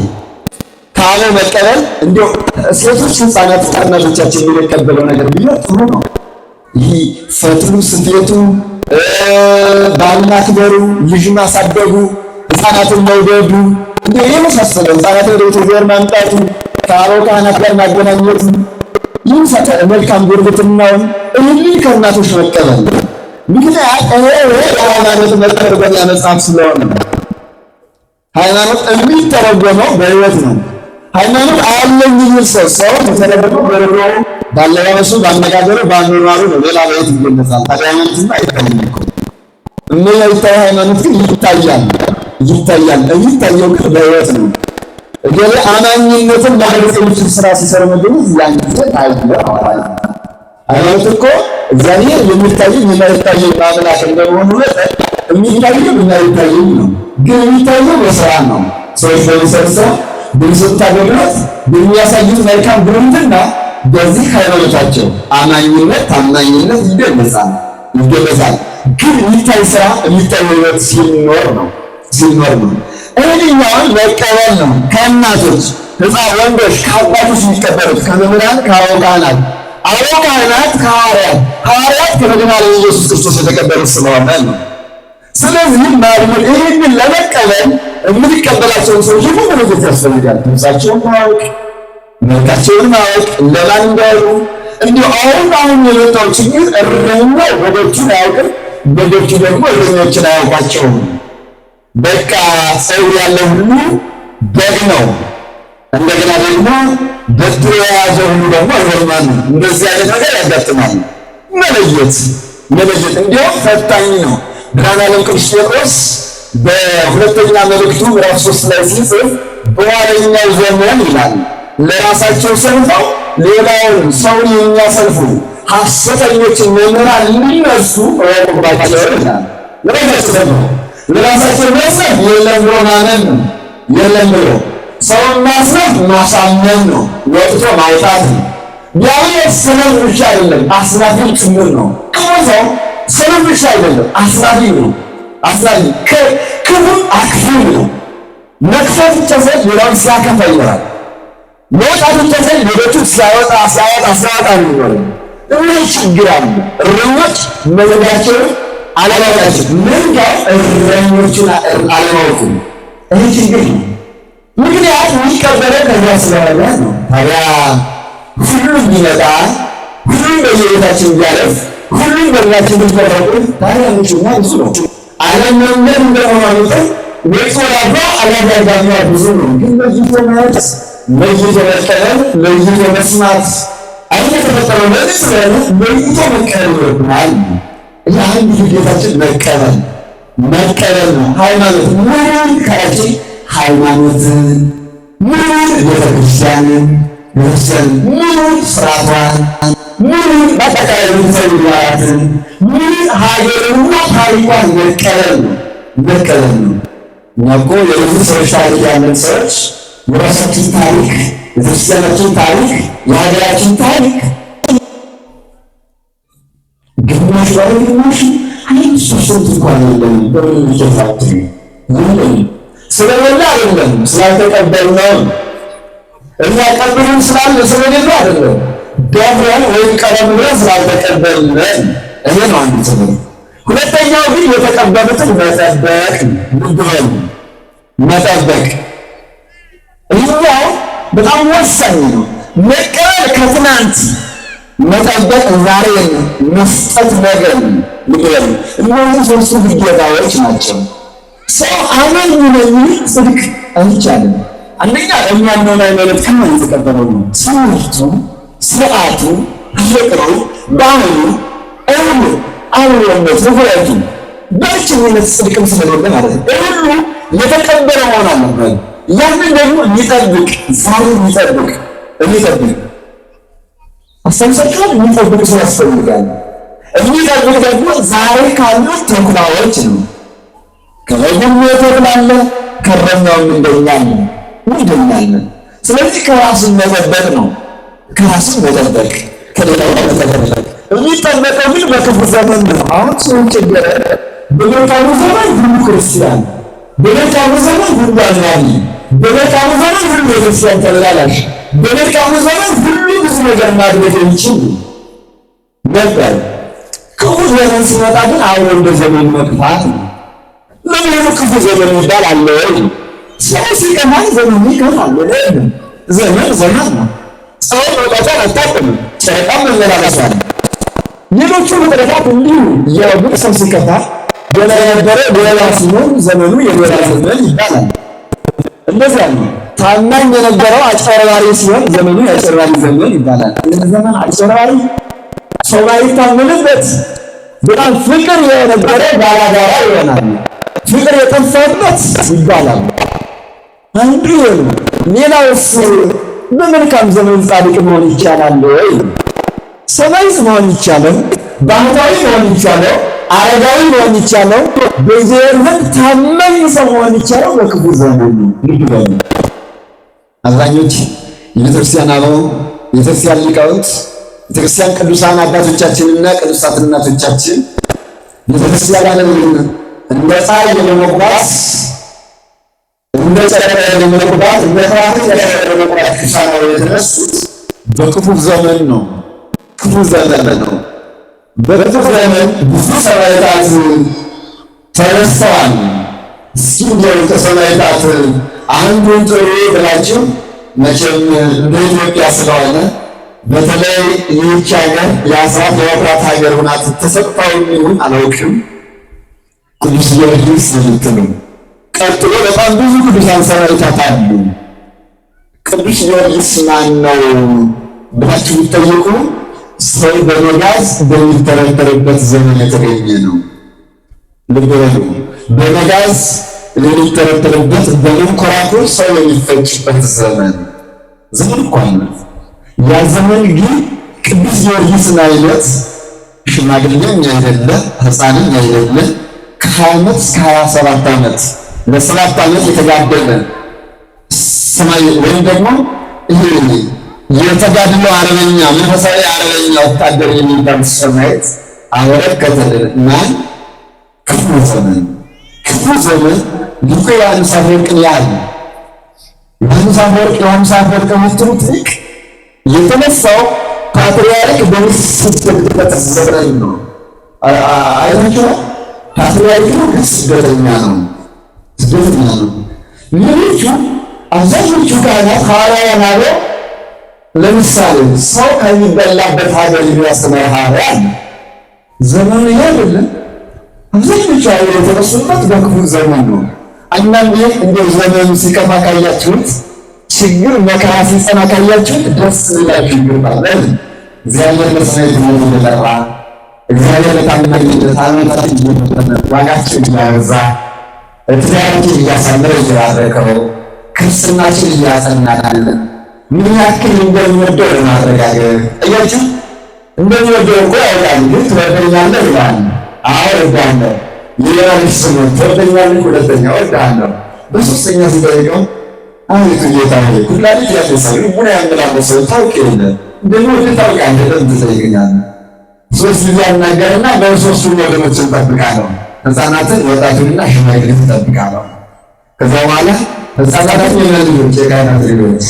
ከአበው መቀበል እንዲያው ሴቶች፣ ሕፃናት ከእናቶቻችን የሚቀበለው ነገር ቢኖር ጥሩ ነው። ይህ ፈትሉ ስፌቱ፣ ባል ማክበሩ፣ ልጅ ማሳደጉ፣ ሕፃናትን መውደዱ እንዲህ የመሳሰለው ሕፃናትን ወደ ቤተ እግዚአብሔር ማምጣቱ፣ ከአበው ካህናት ጋር ማገናኘቱ፣ ይህ መልካም ጉርብትናውን እህልን ከእናቶች መቀበል። ምክንያት ይሄ የሃይማኖት መተርጎሚያ መጽሐፍ ስለሆነ ሃይማኖት የሚተረጎመው በሕይወት ነው። ሃይማኖት አለኝ የሚል ሰው ሰው በተለምዶ በኑሮው፣ ባለባበሱ፣ ባነጋገሩ፣ ባኗኗሩ ነው። ሌላ በየት ይገለጻል? ታዲያ ሃይማኖትማ አይታይም እኮ። የማይታይ ሃይማኖት ግን ይታያል፣ ይታያል። የሚታየው ግን በሕይወት ነው። እገሌ አማኝነትን መግለጽ የሚችል ስራ ሲሰሩ መገኘት ያን ጊዜ ታየ ማለት ነው። ሃይማኖት እኮ እግዚአብሔር የሚታየኝ የማይታየኝ አምላክ እንደመሆኑ መጠን የሚታየው የማይታየኝ ነው። ግን የሚታየው በስራ ነው። ሰዎች በሚሰሩት ስራ፣ በሚሰጡት አገልግሎት፣ በሚያሳዩት መልካም ጉርብትና በዚህ ሃይማኖታቸው አማኝነት፣ ታማኝነት ይገለጻል ይገለጻል። ግን የሚታይ ስራ የሚታይ ህይወት ሲኖር ነው ሲኖር ነው። ይህኛውን መቀበል ነው። ከእናቶች ሕፃን ወንዶች ከአባቶች የሚቀበሉት ከመምህራን ከአበው ካህናት፣ አበው ካህናት ከሐዋርያት፣ ሐዋርያት ከመድኃኔዓለም ኢየሱስ ክርስቶስ የተቀበሉት ስለሆነ ነው። ስለዚህ ማድመጥ ይህንን ለመቀበል የምንቀበላቸውን ሰዎች ሁሉ መለየት ያስፈልጋል። ድምፃቸውን ማወቅ፣ መልካቸውን ማወቅ፣ ለማን እንዳሉ። እንዲሁ አሁን አሁን የመጣው ችግር እረኛው በጎቹን አያውቅም፣ በጎቹ ደግሞ እረኞችን አያውቋቸውም። በቃ ፀጉር ያለው ሁሉ በግ ነው። እንደገና ደግሞ በትር የያዘ ሁሉ ደግሞ እረኛ ነው። እንደዚህ አይነት ነገር ያጋጥማል። መለየት መለየት እንዲያውም ፈታኝ ነው። ብርሃነ ዓለም ቅዱስ ጴጥሮስ በሁለተኛ መልእክቱ ምዕራፍ 3 ላይ ሲጽፍ በኋለኛው ዘመን ይላል ለራሳቸው ሰንፈው ሌላውን ሰውን የሚያሰልፉ ሐሰተኞችን መምህራን እንዲነሱ እወቁባቸው ይላል። ለራሳቸው ሰንፈው ለራሳቸው መስነፍ የለም ብሎ ማመን ነው። የለም ብሎ ሰውን ማስነፍ ማሳመን ነው፣ ወጥቶ ማውጣት ነው። ዲያብሎስ ሰነፍ ብቻ አይደለም፣ አስናፊ ጭምር ነው። ክፉ ሰው ሰነፍ ብቻ አይደለም፣ አስናፊ ነው። አስናፊ ክፉ አክፊ ነው። መክፈት ብቻ ሳይሆን ሌላውን ሲያከፋ ይኖራል። መውጣት ብቻ ሳይሆን ሌሎቹን ሲያወጣ ሲያወጣ ሲያወጣ ነው የሚኖረው። ይህ ችግር አለ። እረኞች መንጋቸውን አለማወቃቸው፣ መንጋው እረኞችን አለማወቁ ይህ ችግር ነው። ምክንያት የሚቀበለው ከዚያ ስለሆነ ነው። ታዲያ ሁሉም ቢመጣ፣ ሁሉም በየቤታችን ቢያለፍ፣ ሁሉም በቤታችን ቢፈረቁ ታዲያ ምንጭማ ብዙ ነው። ዓለም መንገድ እንደሆነ መጠን ወጪ ወራዷ አላጋጋሚዋ ብዙ ነው። ግን ለይቶ ማየት፣ ለይቶ መቀበል፣ ለይቶ መስማት አሁን የተፈጠረው ለዚህ ስለሆነ ለይቶ መቀበል ይኖርብናል። ይህ አንዱ ግዴታችን መቀበል መቀበል ነው። ሃይማኖት ምን ካላችን ሃይማኖትን ምን ቤተክርስቲያንን ቤተክርስቲያንን ምን ስርዓቷን ምን በአጠቃላይ መንፈሳዊ ምግባራትን ምን ሀገርንና ታሪኳን መቀበል ነው መቀበል ነው። እኛ እኮ የብዙ ሰዎች ታሪክ ያለን ሰዎች የራሳችን ታሪክ፣ የቤተክርስቲያናችን ታሪክ፣ የሀገራችን ታሪክ ግማሽ ባለ ግማሽ 1% እንኳን የለንም። በምን ሊከፋት የለንም። ስለሌለ አይደለም፣ ስላልተቀበልነው የሚያቀብሉን ስላለ ስለሌለ አይደለም፣ ደፍረን ወይም ቀደም ብለን ስላልተቀበልን። ይሄ ነው አንዱ ትምህርት። ሁለተኛው ግን የተቀበሉትን መጠበቅ፣ ልብ በሉ መጠበቅ። ይህኛው በጣም ወሳኝ ነው። መቀበል ከትናንት፣ መጠበቅ ዛሬን፣ መስጠት ነገን። ልብ በሉ እነዚህ ሶስቱ ግዴታዎች ናቸው። ሰው አማኝ ነኝ ጽድቅ አይቻልም። አንደኛ የሚያምነውን ሃይማኖት ከማን የተቀበለው ነው? ትምህርቱ፣ ስርዓቱ፣ ፍቅሩ፣ ባህሉ፣ እህሉ፣ አብሮነቱ፣ ህብረቱ በብቸኝነት ጽድቅም ስለሌለ ማለት ነው። ሁሉ የተቀበለ መሆን አለበት። ያንን ደግሞ የሚጠብቅ ዛሬ የሚጠብቅ የሚጠብቅ አስተምሳችኋል። የሚጠብቅ ሰው ያስፈልጋል። የሚጠብቅ ደግሞ ዛሬ ካሉት ተኩላዎች ነው። ከበጉም ተኩላ አለ፣ ከእረኛውም እንደኛ አለ እንደኛ አለ። ስለዚህ ከራስን መጠበቅ ነው። ከራስን መጠበቅ ከሌላው መጠበቅ። የሚጠበቀው ግን በክፉ ዘመን ነው። አሁን ሰው ቸገረ። በመልካሙ ዘመን ሁሉ ክርስቲያን፣ በመልካሙ ዘመን ሁሉ አዝናኝ፣ በመልካሙ ዘመን ሁሉ ቤተክርስቲያን ተመላላሽ፣ በመልካሙ ዘመን ሁሉ ብዙ ነገር ማድረግ የሚችል ነበር። ክፉ ዘመን ሲመጣ ግን አብሮ እንደ ዘመን መጥፋት ነው። ለምን ክፉ ዘመን የሚባል አለ ወይ? ሰው ሲቀማ ዘመኑ ይከፋል። ዘመን ዘመን ነው። ፀሐይ መውጣቷን አታውቅም፣ ጨረቃም መመላለሷን፣ ሌሎቹ ፍጥረታት እንዲሁ እያወጉ ሰው ሲከፋ ገና የነበረ ሌላ ሲሆን ዘመኑ የሌላ ዘመን ይባላል። እንደዚያ ነው። ታማኝ የነበረው አጭበርባሪ ሲሆን ዘመኑ የአጭበርባሪ ዘመን ይባላል። ይህ ዘመን አጭበርባሪ ሰው ባይታመንበት በጣም ፍቅር የነበረ ባላጋራ ይሆናል። ፍቅር የጠፋበት ይባላል። አንዱ ይሄ ነው። ሌላውስ በመልካም ዘመን ጻድቅ መሆን ይቻላል ወይ? ሰማዕት መሆን ይቻላል? ባህታዊ መሆን ይቻላል? አረጋዊ መሆን ይቻላል? በእግዚአብሔር ዘንድ ታማኝ ሰው መሆን ይቻላል? በክፉ ዘመን ልብ በሉ። አብዛኞች የቤተክርስቲያን አበው፣ የቤተክርስቲያን ሊቃውንት፣ ቤተክርስቲያን ቅዱሳን አባቶቻችንና ቅዱሳት እናቶቻችን ቤተክርስቲያንን እንደ ፀሐይ ለመግባት እንደ ጨረቃ ለመግባት እንደ ከዋክብት ለመግባት ቅዱሳን የተነሱት በክፉ ዘመን ነው። ክፉ ዘመን ነው። በክፉ ዘመን ብዙ ሰማዕታት ተነስተዋል። እስኪ እንደው ከሰማዕታት አንዱን ጥሩ ብላችሁ መቼም እንደ ኢትዮጵያ ስለሆነ በተለይ ይህች ሀገር የአስራት የበኩራት ሀገር ሆና ተሰጥታው ይሁን አላውቅም፣ ቅዱስ ጊዮርጊስ ነው የምትሉ። ቀጥሎ በጣም ብዙ ቅዱሳን ሰማዕታት አሉ። ቅዱስ ጊዮርጊስ ማን ነው ብላችሁ ብትጠይቁ ሰው በመጋዝ በሚተረተርበት ዘመን የተገኘ ነው። ልብ በሉ። በመጋዝ የሚተረተርበት በመንኮራኩር ሰው የሚፈጭበት ዘመን ዘመን እኮ ነው። ያ ዘመን ግን ቅዱስ ጊዮርጊስን አይነት ሽማግሌም አይደለ ሕፃንም አይደለ ከ20 ዓመት እስከ 27 ዓመት ለ7 ዓመት የተጋደለ ሰማይ ወይም ደግሞ ይሄ የተጋድሎ አርበኛ መንፈሳዊ አርበኛ ወታደር የሚባል ሰማዕት አበረከተልን እና ክፉ ዘመን ክፉ ዘመን ሊቁ ዮሐንስ አፈወርቅን ያህል ዮሐንስ አፈወርቅ ዮሐንስ አፈወርቅ የምትሉት ሊቅ የተነሳው ፓትርያርክ በሚሰደድበት ዘመን ነው። አይታችኋል። ፓትርያርኩ ግን ስደተኛ ነው፣ ስደተኛ ነው። ሌሎቹ አብዛኞቹ ካህናት ሐዋርያውያን አበው ለምሳሌ ሰው ከሚበላበት ሀገር የሚያስተምር ሐዋርያ አለ። ዘመኑ ይሄ አይደለም። አብዛኞቹ አበው የተነሱበት በክፉ ዘመን ነው። አንዳንዴ እንደው ዘመኑ ሲከፋ ካያችሁት፣ ችግር መከራ ሲጸና ካያችሁት ደስ ሊላችሁ ይገባል። እግዚአብሔር ለሰማዕትነት እየጠራ እግዚአብሔር ለታማኝነት ዓመታት እየመጠነ ዋጋችን እያበዛ ትዳራችን እያሳመረ እየባረከው ክርስትናችን እያጸናልን ምን ያክል እንደሚወደው ለማረጋገጥ እያችሁ እንደሚወደው እኮ ያውቃል። ግን ትወደኛለህ ይላል። አዎ እወድሃለሁ። የሌላ ልጅ ስሙ ትወደኛለህ፣ ሁለተኛ እወድሃለሁ። በሶስተኛ ሲጠይቀው አቤቱ ጌታዬ ኩላሊት ያለው ሰው ልቡን ያመላለሰው ታውቅ የለ እንደሚወድህ ታውቃለህ፣ ለምን ትጠይቀኛለህ? ሶስት ጊዜ አናገርና በሶስቱ ወገኖችን እጠብቃለሁ፣ ሕፃናትን፣ ወጣቱንና ሽማግሌን እጠብቃለሁ። ከዛ በኋላ ሕፃናትን የመን ልጆች የካህናት ልጆች፣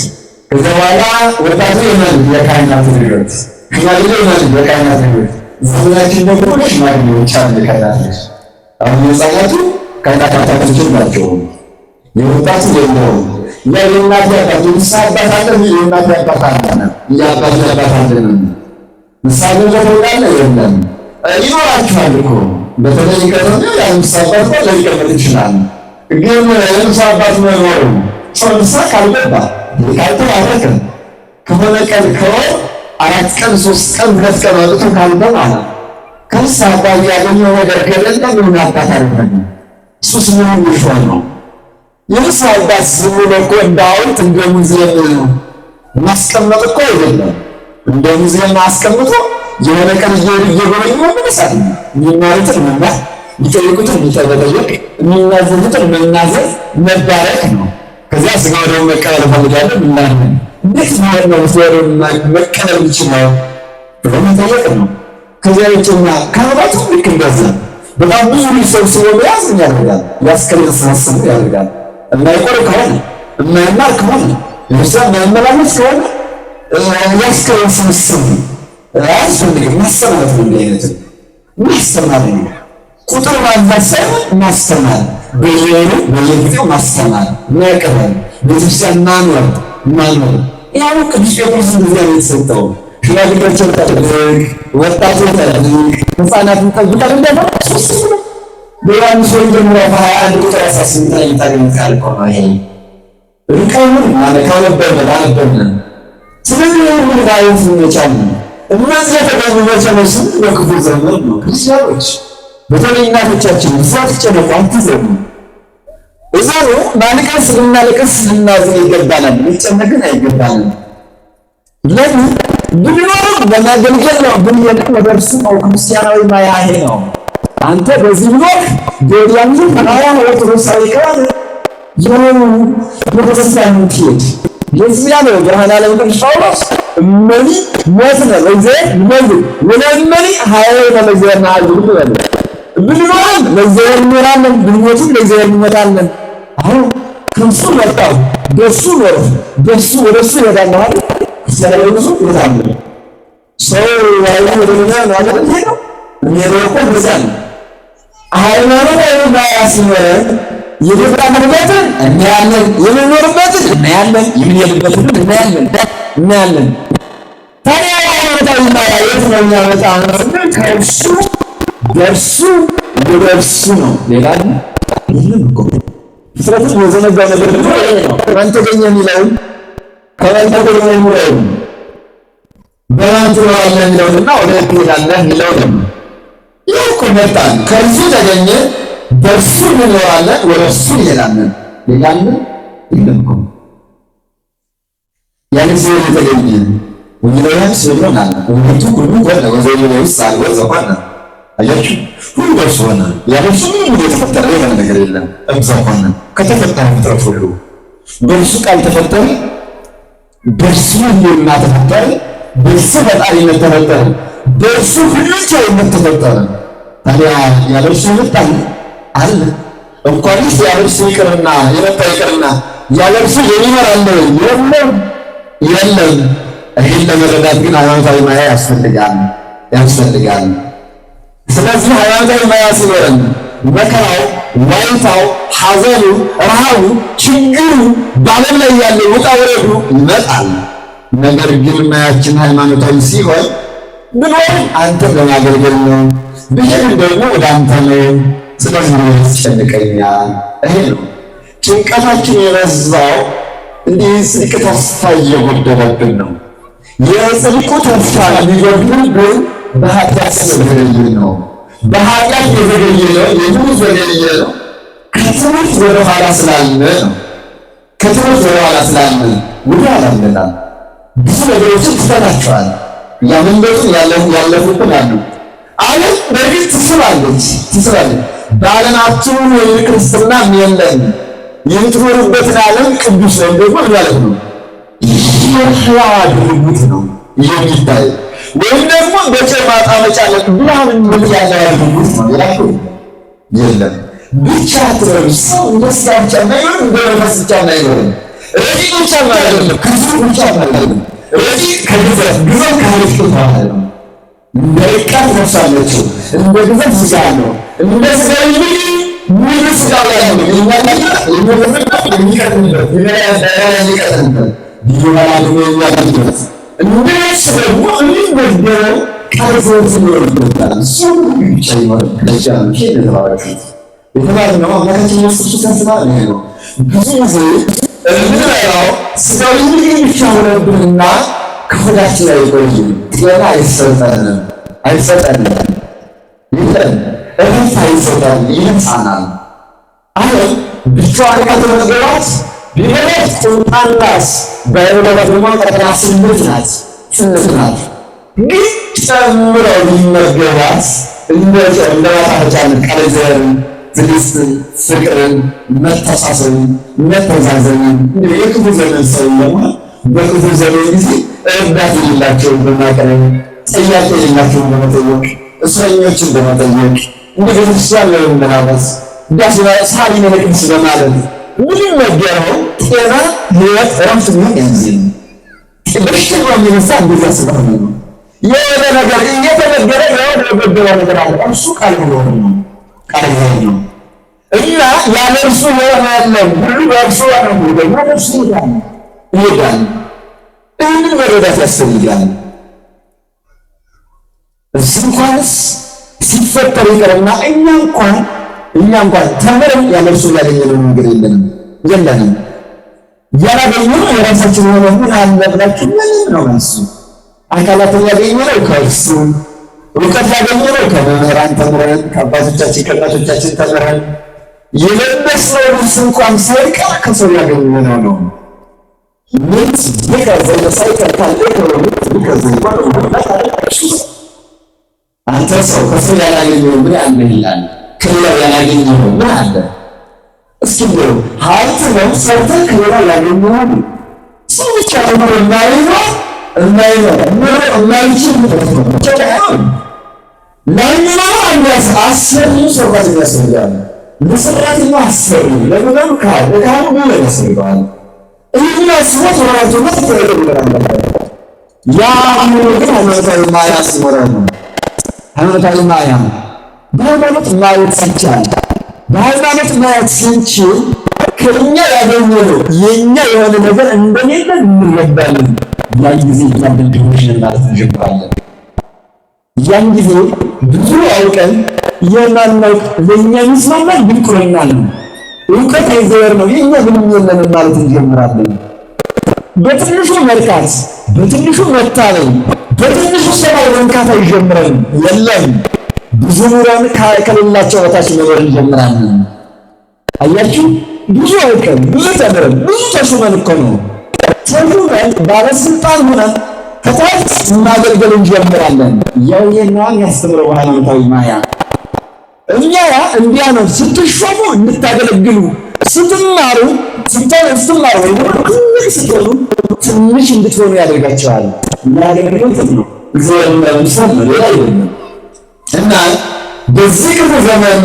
ከዛ በኋላ ወጣቱ የመን የካህናት ልጆች፣ ሽማግሌ የመን የካህናት ልጆች። ዘመናችን ደግሞ ሽማግሌዎች አሉ የካህናት ልጆች። አሁን የሕፃናቱ ካህናት አባቶች የላቸውም፣ የወጣቱ የለውም። ያ የእናት አባት የንስሐ አባት አለ፣ የእናት አባት አለ፣ የአባት አባት አለ። ንስሐ ገብተህ ታውቃለህ? የለም። ይኖራችኋል እኮ በተለይ ከተማ የንስሐ አባት እኮ ሊቀመጥ ይችላል። ግን የንስሐ አባት መኖሩ ሰው ንስሐ ካልገባ ካልተባረከ ከሆነ ቀን ከወር 4 ቀን 3 ቀን 2 ቀን አውጥቶ ካልተማረ ከንስሐ አባት ያገኘው ነገር ከሌለ ምንም አባት አይደለም። እሱስ ምንም ይሾል ነው። የንስሐ አባት ዝም ብሎ እኮ እንደ ሐውልት እንደ ሙዚየም ማስቀመጥ እኮ አይደለም። እንደ ሙዚየም አስቀምጦ የሆነ ቀን እየጎበኙ መነሳት ነው። የሚማሩትን መማር፣ የሚጠይቁትን መጠየቅ፣ የሚናዘዙትን መናዘዝ፣ መባረክ ነው። ከዚያ ሥጋ ወደሙን መቀበል እፈልጋለሁ ምናምን እንዴት ነው ሥጋ ወደሙን መቀበል የምችለው ብሎ መጠየቅ ነው። ከዚያ ውጭና ካህናቱ ልክ እንደዛ በጣም ብዙ ልጅ ሰብስቦ መያዝ ምን ያደርጋል? የአስከሬን ስብስብ ያደርጋል። የማይቆርብ ከሆነ የማይማር ከሆነ ቤተክርስቲያን የማይመላለስ ከሆነ የአስከሬን ስብስብ አያስፈልግም። ማስተማር ነው። እንዲህ አይነት ማስተማር ነው። ቁጥር ማብዛት ሳይሆን ማስተማር፣ በየወሩ በየጊዜው ማስተማር፣ መቅረብ፣ ቤተክርስቲያን ማኖር ማኖር። ያው ቅዱስ ጴጥሮስ እንደዚያ ነው የተሰጠው። ሽማግሌዎችን ጠብቅ፣ ወጣቱን ጠብቅ፣ ሕፃናትን ጠብቅ አይደል? ሶስት ነው። በዮሐንስ ወንጌል ምዕራፍ 21 ቁጥር 18 ላይ የምታገኙት ቃል እኮ ነው ይሄ። ርቀውን ካነበብን አነበብን። ስለዚህ ሁሉ ማየት መቻል ነው። እነዚህ የተገኙ መቼ ነው ስንል በክፉ ዘመን ነው። ክርስቲያኖች በተለይ እናቶቻችን ብዙ አትጨነቁ፣ አትዘኑ። እዘኑ፣ ማልቀስ ልናለቅስ ልናዝን ይገባናል። ልንጨነቅ ግን አይገባንም። ለምን ብንኖርም ለማገልገል ነው፣ ብንሄድም ወደ እርሱ ነው። ክርስቲያናዊ ማያ ይሄ ነው። አንተ በዚህ ብኖር በወዲያም ማያ ኦርቶዶክሳዊ ከሆነ ያው ቤተክርስቲያን ትሄድ። ለዚያ ነው ብርሃነ ዓለም ቅዱስ ጳውሎስ እመኒ ሞትነ ለእግዚአብሔር ንመውት ወለእመኒ ኀየውነ ለእግዚአብሔር ነሐዩ ብሏል። ብንኖርም ለእግዚአብሔር እንኖራለን፣ ብንሞትም ለእግዚአብሔር እንሞታለን። አሁን ከእርሱ መጣሁ፣ በእሱ ኖርሁ፣ በእሱ ወደ እሱ እሄዳለሁ አይደል? ክርስቲያናዊ ብዙ ይሄዳል። ሰው አይኑ ወደ ምን ነው አይደል? የሚሄደው የሚሄደው እኮ እንደዚያ ነው። ሃይማኖታዊ ማያ ሲኖረን የገባንበትን እናያለን፣ የምንኖርበትን እናያለን፣ የምንሄድበትን እናያለን እናያለን። ታዲያ ሃይማኖታዊ ማያ የት ነው የሚያመጣ ስንል ከእርሱ በእርሱ ወደ እርሱ ነው። ሌላ የለም እኮ። ፍጥረትን የዘነጋው ነገር ቢኖር ይሄ ነው። ከማን ተገኘ የሚለውን ከማን ተገኘ የሚለውን በማን ትኖራለህ የሚለውንና ወደ የት ትሄዳለህ የሚለውን ይህ እኮ መጣን። ከእርሱ ተገኘ፣ በእርሱ እንኖራለን፣ ወደ እርሱ እንሄዳለን። ሌላ የለም እኮ። ያን ጊዜ የተገኘ ወንጌላውያን ስብሎናል። ውእቱ ኩሉ ኮነ ወዘእንበሌሁ አልቦ ዘኮነ። አያችሁ፣ ሁሉ በእርሱ ሆነ። ያለ እርሱ ምንም የተፈጠረ የሆነ ነገር የለም። እምዘ ኮነ ከተፈጠረ ፍጥረት ሁሉ በእርሱ ቃል ተፈጠረ፣ በእርሱ ሕልውና ተፈጠረ፣ በእርሱ ፈጣሪነት ተፈጠረ፣ በእርሱ ሁሉን ቻይነት ተፈጠረ። ታዲያ ያለ እርሱ የመጣ አለ? እንኳንስ ያለ እርሱ ይቅርና የመጣ ይቅርና ያለ እርሱ የሚኖር አለ ወይ? የለም፣ የለም። ይህን ለመረዳት ግን ሃይማኖታዊ ማያ ያስፈልጋል ያስፈልጋል። ስለዚህ ሃይማኖታዊ ማያ ሲኖረን መከራው፣ ዋይታው፣ ሐዘኑ፣ ረሃቡ፣ ችግሩ፣ በዓለም ላይ ያለው ውጣ ውረዱ ይመጣል። ነገር ግን ማያችን ሃይማኖታዊ ሲሆን ብኖር አንተን ለማገልገል ነው፣ ብሄድም ደግሞ ወደ አንተ ነው። ስለዚህ ምን ያስጨንቀኛል? ይሄ ነው ጭንቀታችን የበዛው። እንዲህ ጽድቅ ተስፋ እየጎደለብን ነው። የጽድቁ ተስፋ የሚጎድልብን በኃጢአት ስለዘገየ ነው። በኃጢአት የዘገየ ነው፣ የምንዘገየ ነው። ከትምህርት ወደ ኋላ ስላለ ነው። ከትምህርት ወደ ኋላ ስላለ ወደ ኋላ ብለናል። ብዙ ነገሮችን ትተናቸዋል። ያመለጡን ያለፉብን አሉ። ዓለም በእርግጥ ትስባለች ትስባለች። በዓለም አትኑሩ የሚል ክርስትናም የለም። የምትኖሩበትን ዓለም ቅዱስ ወይም ደግሞ ማለት ነው ሕያው አድርጉት ነው የሚታይ ወይም ደግሞ በጨው ማጣመጫ ብርሃን ምን ያለ አድርጉት ነው። ሌላ የለም። ብቻ አትበሉ። ሰው እንደ ሥጋ ብቻ አይኖርም፣ እንደ መንፈስ ብቻ አይኖርም። ረቂቅ ብቻ አይደለም፣ ግዙፍ ብቻ አይደለም። ረቂቅ ከግዘፍ፣ ግዘፍ ከረቂቅ የተዋሃደ ነው። እንደ ርቀት ነፍስ አለችው፣ እንደ ግዘፍ ሥጋ አለው። እንደ ሥጋ ሙሉ ሥጋ ያለው የሚያለበት የሚቀጥንበት የሚቀጥንበት ቢበላ ደግሞ የሚያገኝበት እንደ ነፍስ ደግሞ የሚመገበው ቃል ሕይወት ይኖርበታል። እሱ ብቻ ይኖር ለዚያ ነው የተባላችሁት የተባልነው አምላካችን ኢየሱስ ክርስቶስ ያስተማረን ይሄ ነው። ብዙ ጊዜ የምንበላው ሥጋዊ ምግብ ብቻ ሆነብንና ከሆዳችን አይቆይም። ጤና አይሰጠንም አይሰጠንም የለም እረፍት አይሰጠንም፣ ይነሳናል። ዓለም ብቻዋን ከተመገባት ቢበላት ቁምጣን ናት፣ ባይበላት ደግሞ ቀጠና ስልት ናት ስልት ናት። ግን ጨምረው ቢመገባት እንደ እንደ ማጣፈጫነት ቃለ እግዚአብሔርን፣ ትዕግስትን፣ ፍቅርን፣ መተሳሰብን፣ መተዛዘንን የክፉ ዘመን ሰው ለመሆን በክፉ ዘመን ጊዜ እርዳታ የሌላቸውን በማቅረብ፣ ጥያቄ የሌላቸውን በመጠየቅ፣ እስረኞችን በመጠየቅ፣ እንደ ቤተክርስቲያን በመመላለስ፣ ዳስ ሳሊነ ለቅዱስ በማለት ምንም መገረው ጤና፣ ሕይወት፣ እረፍት ቢሆን ያን ጊዜ ነው። በሽተኛው የሚነሳ እንደዚያ ስለሆነ ነው። የሆነ ነገር እየተነገረ የሆነ የጎደለ ነገር አለ። እርሱ ቃል እግዚአብሔር ነው። ቃል እግዚአብሔር ነው እና ያለ እርሱ የሆነ የለም። ሁሉ በእርሱ ሆነ፣ ሁሉ ደግሞ በእርሱ ይሄዳል ይሄዳል። ይህንን መረዳት ያስፈልጋል። እዚህ እንኳንስ ሲፈጠር ይቅርና እኛ እንኳን ተምረን ያለ እርሱ ያገኘነው ነገር የለንም የለንም። ያላገኘነው የራሳችን የሆነ ምን አለ ብላችሁ ምንም ነው መልሱ። አካላትን ያገኘነው ከእርሱ፣ እውቀት ያገኘነው ከመምህራን ተምረን፣ ከአባቶቻችን ከእናቶቻችን ተምረን፣ የለበስነው ልብስ እንኳን ሳይቀር ከሰው ያገኘነው ነው። ምንት ብከ ዘመሳይከ ካልእከ ወምንት ብከ ዘይኮነ አንተ ሰው ከሰው ያላገኘው ምን አለ ይላል። ከሌላው ያላገኘው ምን አለ? እስኪ እንደው ሀብት ነው ሰርተህ ከሌላው ያገኘው ሰው ብቻ ነው የማይኖር የማይኖር የማይችል ነው። ለሚኖር አንድ አሰሪው ሰራተኛ ያስፈልጋል። ለሰራተኛው አሰሪ ለምናም ካለ ለካህኑ ምን ያስፈልገዋል? ይህን አስቦ ተወራጅነት ተደረገ። ያ ግን ሃይማኖታዊ ማያ ሲኖረን ነው። ሃይማኖታዊ ማያ በሃይማኖት ማየት ሲቻል፣ በሃይማኖት ማየት ስንችል ከኛ ያገኘነው የኛ የሆነ ነገር እንደሌለ እንረዳለን። ያን ጊዜ እኛ ድሆች ነን ማለት እንጀምራለን። ያን ጊዜ ብዙ አውቀን የማናውቅ ለእኛ የሚስማማን ድንቁርና ነው። እውቀት አይዘበር ነው የኛ ምንም የለንም ማለት እንጀምራለን። በትንሹ መርካት፣ በትንሹ መታለል፣ በትንሹ ሰማይ መንካት አይጀምረን። የለም ብዙ ኑረን ከሌላቸው በታች መኖር እንጀምራለን። አያችሁ፣ ብዙ አውቀን ብዙ ተምረን ብዙ ተሹመን እኮ ነው ተሹመን ባለስልጣን ሆነን ከታች ማገልገል እንጀምራለን። ያው የነዋን ያስተምረው ሃይማኖታዊ ማያ እኛ እንዲያ ነው። ስትሾሙ እንድታገለግሉ፣ ስትማሩ ስትማሩ ወይ ደግሞ ትንሽ ስትሆኑ ትንሽ እንድትሆኑ ያደርጋቸዋል። ለአገልግሎት ነው፣ እግዚአብሔር ለምሳሌ ነው፣ ሌላ አይደለም። እና በዚህ ክፉ ዘመን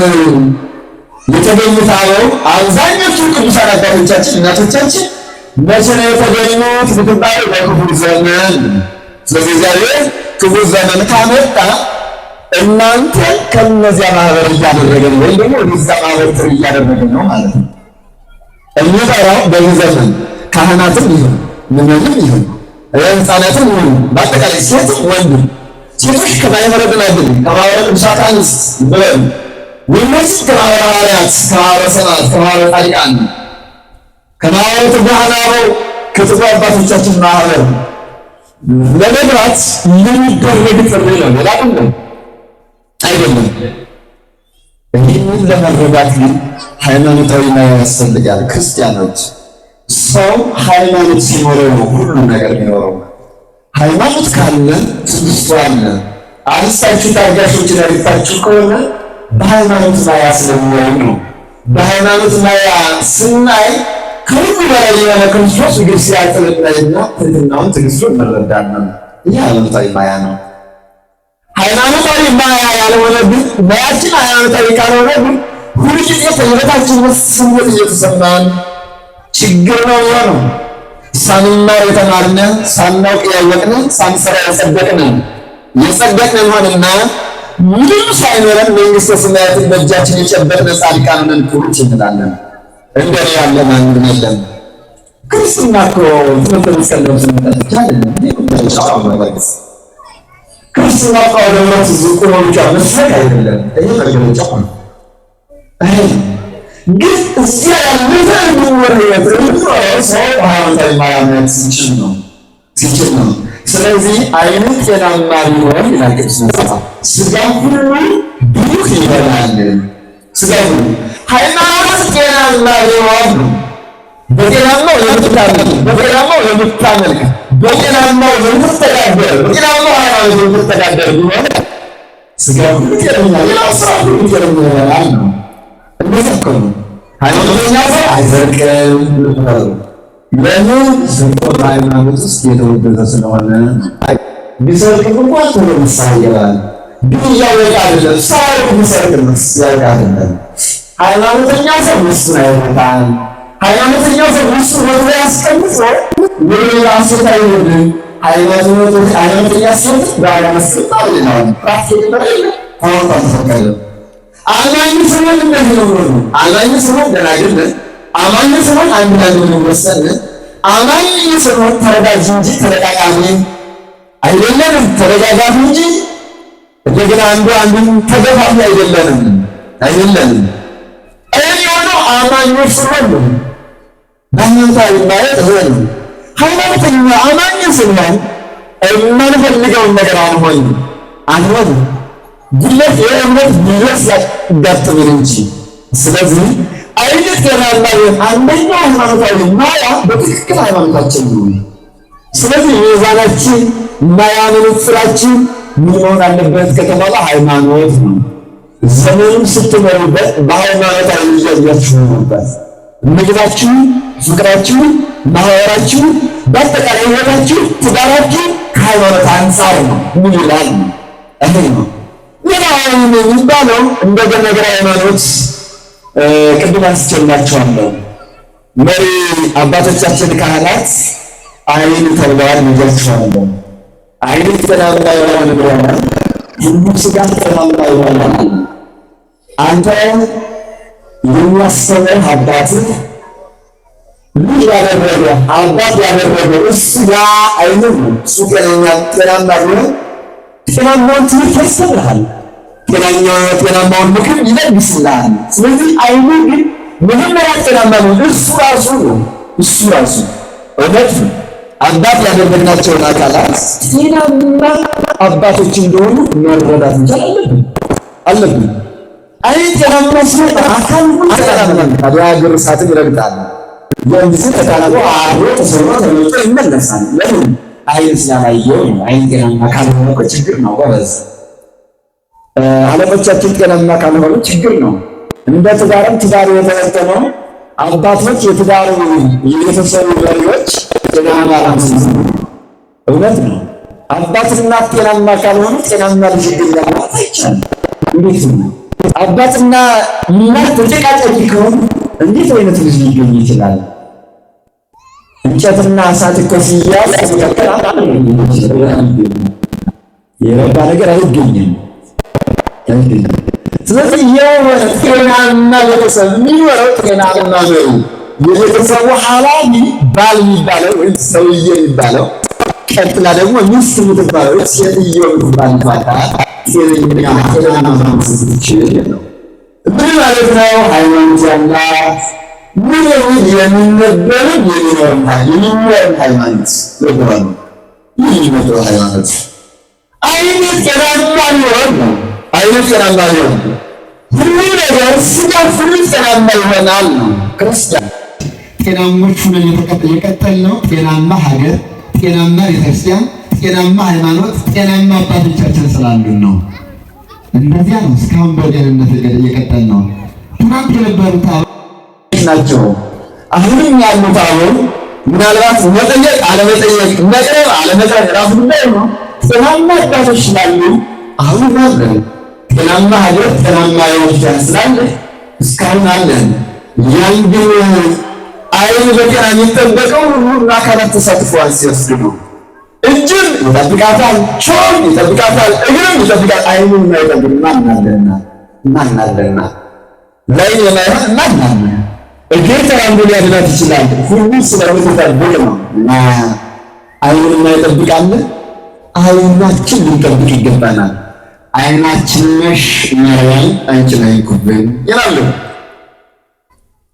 የተገኙት አበው አብዛኞቹ ቅዱሳን አባቶቻችን እናቶቻችን መቼ ነው የተገኙት ብትባሉ በክፉ ዘመን። ስለዚህ እግዚአብሔር ክፉ ዘመን ካመጣ እናንተ ከነዚያ ማህበር እያደረገ ነው፣ ወይም ደግሞ ወደዚያ ማህበር ጥሪ እያደረገ ነው ማለት ነው። የሚጠራው በዚህ ዘመን ካህናትም ይሁን ምዕመንም ይሁን ሕፃናትም ይሁን በአጠቃላይ ሴትም ወንድም፣ ሴቶች ከማህበረ ደናግል ከማህበረ ቅዱሳት አንስት ብለን፣ ወንዶች ከማህበረ ሐዋርያት ከማህበረ ሰማዕታት ከማህበረ ጻድቃን ከማህበረ ትጉሃን አበው ከትጉህ አባቶቻችን ማህበር ለመግባት የሚደረግ ጥሪ ነው፣ ሌላ አይደለም። ይህንን ለመረዳት ግን ሃይማኖታዊ ማያ ያስፈልጋል። ክርስቲያኖች፣ ሰው ሃይማኖት ሲኖረው ነው ሁሉ ነገር የሚኖረው። ሃይማኖት ካለ ትዕግስቱ አለ። አንስታችሁ ታጋሾችን ያገታችሁ ከሆነ በሃይማኖት ማያ ስለሚያዩ ነው። በሃይማኖት ማያ ስናይ ከሁሉ በላይ የሆነ ክርስቶስ እግር ሲያጥብ እናይና ትህትናውን ትዕግስቱን እንረዳለን። ይህ ሃይማኖታዊ ማያ ነው። ሃይማኖታዊ ማያ ያልሆነ ግን፣ ማያችን ሃይማኖታዊ ካልሆነ ግን ሁልጊዜ ከህይወታችን ስሜት እየተሰማን ችግር ነው የሚሆነው። ሳንማር የተማርነ፣ ሳናውቅ ያወቅነ፣ ሳንሰራ የጸደቅነ የጸደቅነ እንሆንና ምንም ሳይኖረን መንግስተ ሰማያትን በእጃችን የጨበጥነ ጻድቃን ነን ክቡች እንላለን። እንደኔ ያለ ማንም የለም። ክርስትና እኮ ትምህርት መስቀል ለብሶ መምጣት ብቻ አይደለም። ክርስትና እኮ አውደ ዝቁ ብቻ መስበክ አይደለም። ይሄ መገለጫው ነው። ግን እዚያ ያለፈ የሚኖር ህይወት ሰው ሃይማኖታዊ ማያነት ሲችል ነው። ስለዚህ ዓይኑ ጤናማ ቢሆን ይላል ቅዱስ መጽሐፍ፣ ስጋ ሁሉ ብሩክ ይሆናል። ስጋ ሁሉ ሃይማኖት ጤናማ ቢሆን ነው። በጤናማው የምታመልክ፣ በጤናማው የምታመልክ፣ በጤናማው የምትተዳደር፣ በጤናማው ሃይማኖት የምትተዳደር ቢሆን ስጋ ሁሉ ጤነኛ፣ ሌላው ስራ ሁሉ ጤነኛ ይሆናል ነው። እንደዚያ እኮ ነው። ሃይማኖተኛ ሰው አይሰርቅም። ለምን? ስርቆት በሃይማኖት ውስጥ የተወገዘ ስለሆነ። ቢሰርቅም እንኳን ቶሎ ንስሐ ይገባል። ግን እያወቀ አይደለም። ሳያውቅ ቢሰርቅ ያውቅ አይደለም። ሃይማኖተኛ ሰው ሚስቱን አይመታም። ሃይማኖተኛ ሰው ሚስቱን ወደ ላይ አስቀምጦ ወደ ሌላ ሴት አይሄድም። ሃይማኖተኛ ሴት ባል ያስቀምጣል ይላል። ተፈቀደ። አማኝ ስሆን እንደዚህ ነው ነው። አማኝ ስሆን ደናግል ነን። አማኝ ስሆን አንድ ላይ የምንወሰን፣ አማኝ ስሆን ተረዳጅ እንጂ ተለቃቃሚ አይደለንም። ተደጋጋፊ እንጂ እንደገና አንዱ አንዱን ተገፋፊ አይደለንም አይደለንም። እኔ የሆነው አማኞች ስሆን ነው። በሃይማኖታዊ ማለት ይሄ ነው። ሃይማኖተኛ አማኝ ስንሆን የማንፈልገውን ነገር አንሆንም አንሆንም። ጉድለት የእምነት ጉድለት ሲያጋጥምን እንጂ። ስለዚህ አይነት ጤናማ አንደኛው ሃይማኖታዊ ማያ በትክክል ሃይማኖታችን ነው። ስለዚህ ሚዛናችን ማያ መነጽራችን ምን መሆን አለበት ከተባለ ሃይማኖት ነው። ዘመኑን ስትመሩበት በሃይማኖታዊ እያያችሁ ኑሩበት። ምግባችሁ፣ ፍቅራችሁ፣ ማህበራችሁ፣ በአጠቃላይ ህይወታችሁ፣ ትዳራችሁ ከሃይማኖት አንጻር ነው። ምን ይላል? ይሄ ነው። ሌላው የሚባለው እንደገና ነገር ሃይማኖት ቅድም አንስቼላችኋለሁ። መሪ አባቶቻችን ካህናት አይን ተብለዋል ብያችኋለሁ። አይን ጤናማ የሆነ እንደሆነ ሁሉም ስጋ ጤናማ ይሆናል። አንተ የሚያስተምርህ አባትህ ልጅ ያደረገ አባት ያደረገ እሱ ያ አይኑ ነው። እሱ ጤነኛ ጤናማ ቢሆን ጤናማውን ትምህርት ያስተምርሃል፣ ጤናማውን ምክር ይለግስልሃል። ስለዚህ አይኑ ግን መጀመሪያ ጤናማ ነው እሱ ራሱ ነው። እሱ ራሱ እውነት ነው። አባት ያደረግናቸውን አካላት ጤናማ አባቶች እንደሆኑ መረዳት መቻል አለብን አለብን። አይን ጤናማ ሲሆን አካል ሁሉ ጤናማ ነው። ታዲያ እግር እሳትን ይረግጣል። ያን ጊዜ ተቃጥሎ አብሮ ተሰብሮ ተመልጦ ይመለሳል። ለምን? አይን ስላላየው ነው። አይን ጤናማ ካልሆነ እኮ ችግር ነው ጎበዝ። አለቆቻችን ጤናማ ካልሆኑ ችግር ነው። እንደ ትዳርም ትዳሩ የተበተነው አባቶች የትዳሩ የቤተሰቡ መሪዎች ጤናማ እውነት ነው። አባትና እናት ጤናማ ካልሆኑ ጤናማ ልጅ ይገኛል ማለት አይቻልም። እንዴት ነው? አባትና እናት ተጨቃጫቂ ከሆኑ እንዴት አይነት ልጅ ሊገኝ ይችላል? እንጨትና እሳት እኮ ሲያዝ የረባ ነገር አይገኝም። ስለዚህ የሆነ ጤናማ ቤተሰብ የሚኖረው ጤናማ መሪ የቤተሰቡ ኃላፊ ባል የሚባለው ወይም ሰውዬ የሚባለው ቀጥላ ደግሞ ሚስት የምትባለው ሴትዮ የምትባል ጤነኛ ጤናማ ስትችል ነው። ምን ማለት ነው? ሃይማኖት ያላት ምን የሚል የሚነበብም የሚኖርም ሃይማኖት ልባሉ ይህ የሚመጥረው ሃይማኖት አይነት ጤናማ ሊሆን ነው። አይነት ጤናማ ሊሆን ሁሉ ነገር ስጋ ሁሉ ጤናማ ይሆናል ነው። ክርስቲያን ጤናሞች ሁነን የቀጠልነው ጤናማ ሀገር፣ ጤናማ ቤተክርስቲያን፣ ጤናማ ሃይማኖት፣ ጤናማ አባቶቻችን ስላሉን ነው። እንደዚያ ነው እስካሁን በጤንነት የቀጠልነው። ትናንት የነበሩት ናቸው አሁንም ያሉት አሁን ምናልባት መጠየቅ አለመጠየቅ፣ መቅረብ አለመቅረብ የራሱ ጉዳይ ነው። ጤናማ አባቶች ስላሉ አሁን አለን። ጤናማ ሀገር፣ ጤናማ ቤተክርስቲያን ስላለ እስካሁን አለን። ያን ግን አይን በጤና የሚጠበቀው ሁሉም አካላት ተሳትፈዋል ሲወስዱ ነው። እጅም ይጠብቃታል፣ ቾም ይጠብቃታል፣ እግርም ይጠብቃል። አይኑን የማይጠብቅ ማን አለና? ማን አለና? ላይን የማይሆን ማን አለ? እግር ተራምዶ ሊያድናት ይችላል። ሁሉ ስለምትጠብቅ ነው። እና አይኑን የማይጠብቅ አለ? አይናችን ልንጠብቅ ይገባናል። አይናችን ነሽ ማርያም አንቺን አይንኩብን ይላሉ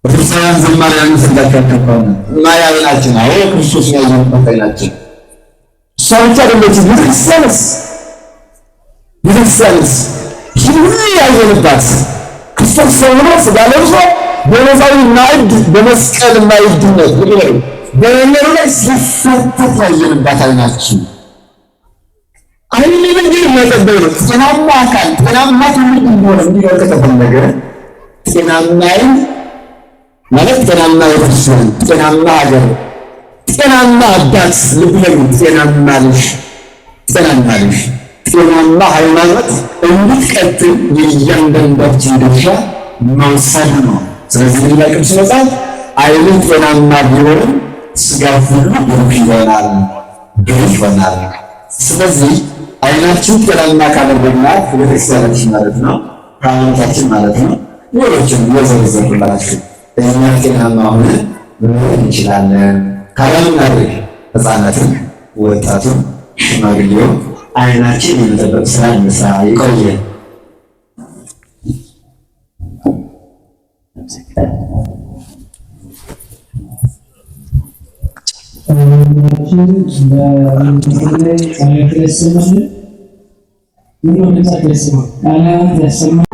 ኦርቶዶክሳውያን ዘማሪያን። ሰምታችኋቸው ከሆነ ማያ አይናችን፣ አዎ ክርስቶስን ያየንበት አይናችን። እሷ ብቻ አይደለችም። ቤተክርስቲያንስ ቤተክርስቲያንስ ይህን ሁሉ ያየንባት ክርስቶስ ሰው ሆኖ ሥጋ ለብሶ በመዛዊ ማዕድ በመስቀል ማዕድነት በመንበሩ ላይ ሲፈተት ያየንባት አይናችን። አይን ምንድን መጠበቅ ነው። ጤናማ አካል ጤናማ ትውልድ እንዲሆን እንዲኖር ከተፈለገ ጤናማ አይን ማለት ጤናማ ቤተክርስቲያን፣ ጤናማ ሀገር፣ ጤናማ አባት፣ ልብ በሉ፣ ጤናማ ልጅ፣ ጤናማ ልጅ፣ ጤናማ ሃይማኖት እንድትቀጥል የእያንዳንዳችን ድርሻ መውሰድ ነው። ስለዚህ ሌላ ቅዱስ መጽሐፍ አይኑ ጤናማ ቢሆንም ስጋ ሁሉ ብሩህ ይሆናል፣ ብሩህ ይሆናል። ስለዚህ አይናችን ጤናማ ካደረግናት ቤተክርስቲያናችን ማለት ነው፣ ሃይማኖታችን ማለት ነው። ሌሎችን የዘረዘርኩላችሁ እኛ ጤናማ ሆነን መኖር እንችላለን። ካለም እናድርግ። ሕፃናትን፣ ወጣቱን፣ ሽማግሌውን አይናችን የመጠበቅ ስራ እንስራ። ይቆየ።
አባታችን በመድረክ ላይ ቃለ ሕይወትን ያሰማልን። ምነው ድምጻቸው አይሰማም? ቃለ ሕይወት ያሰማልን።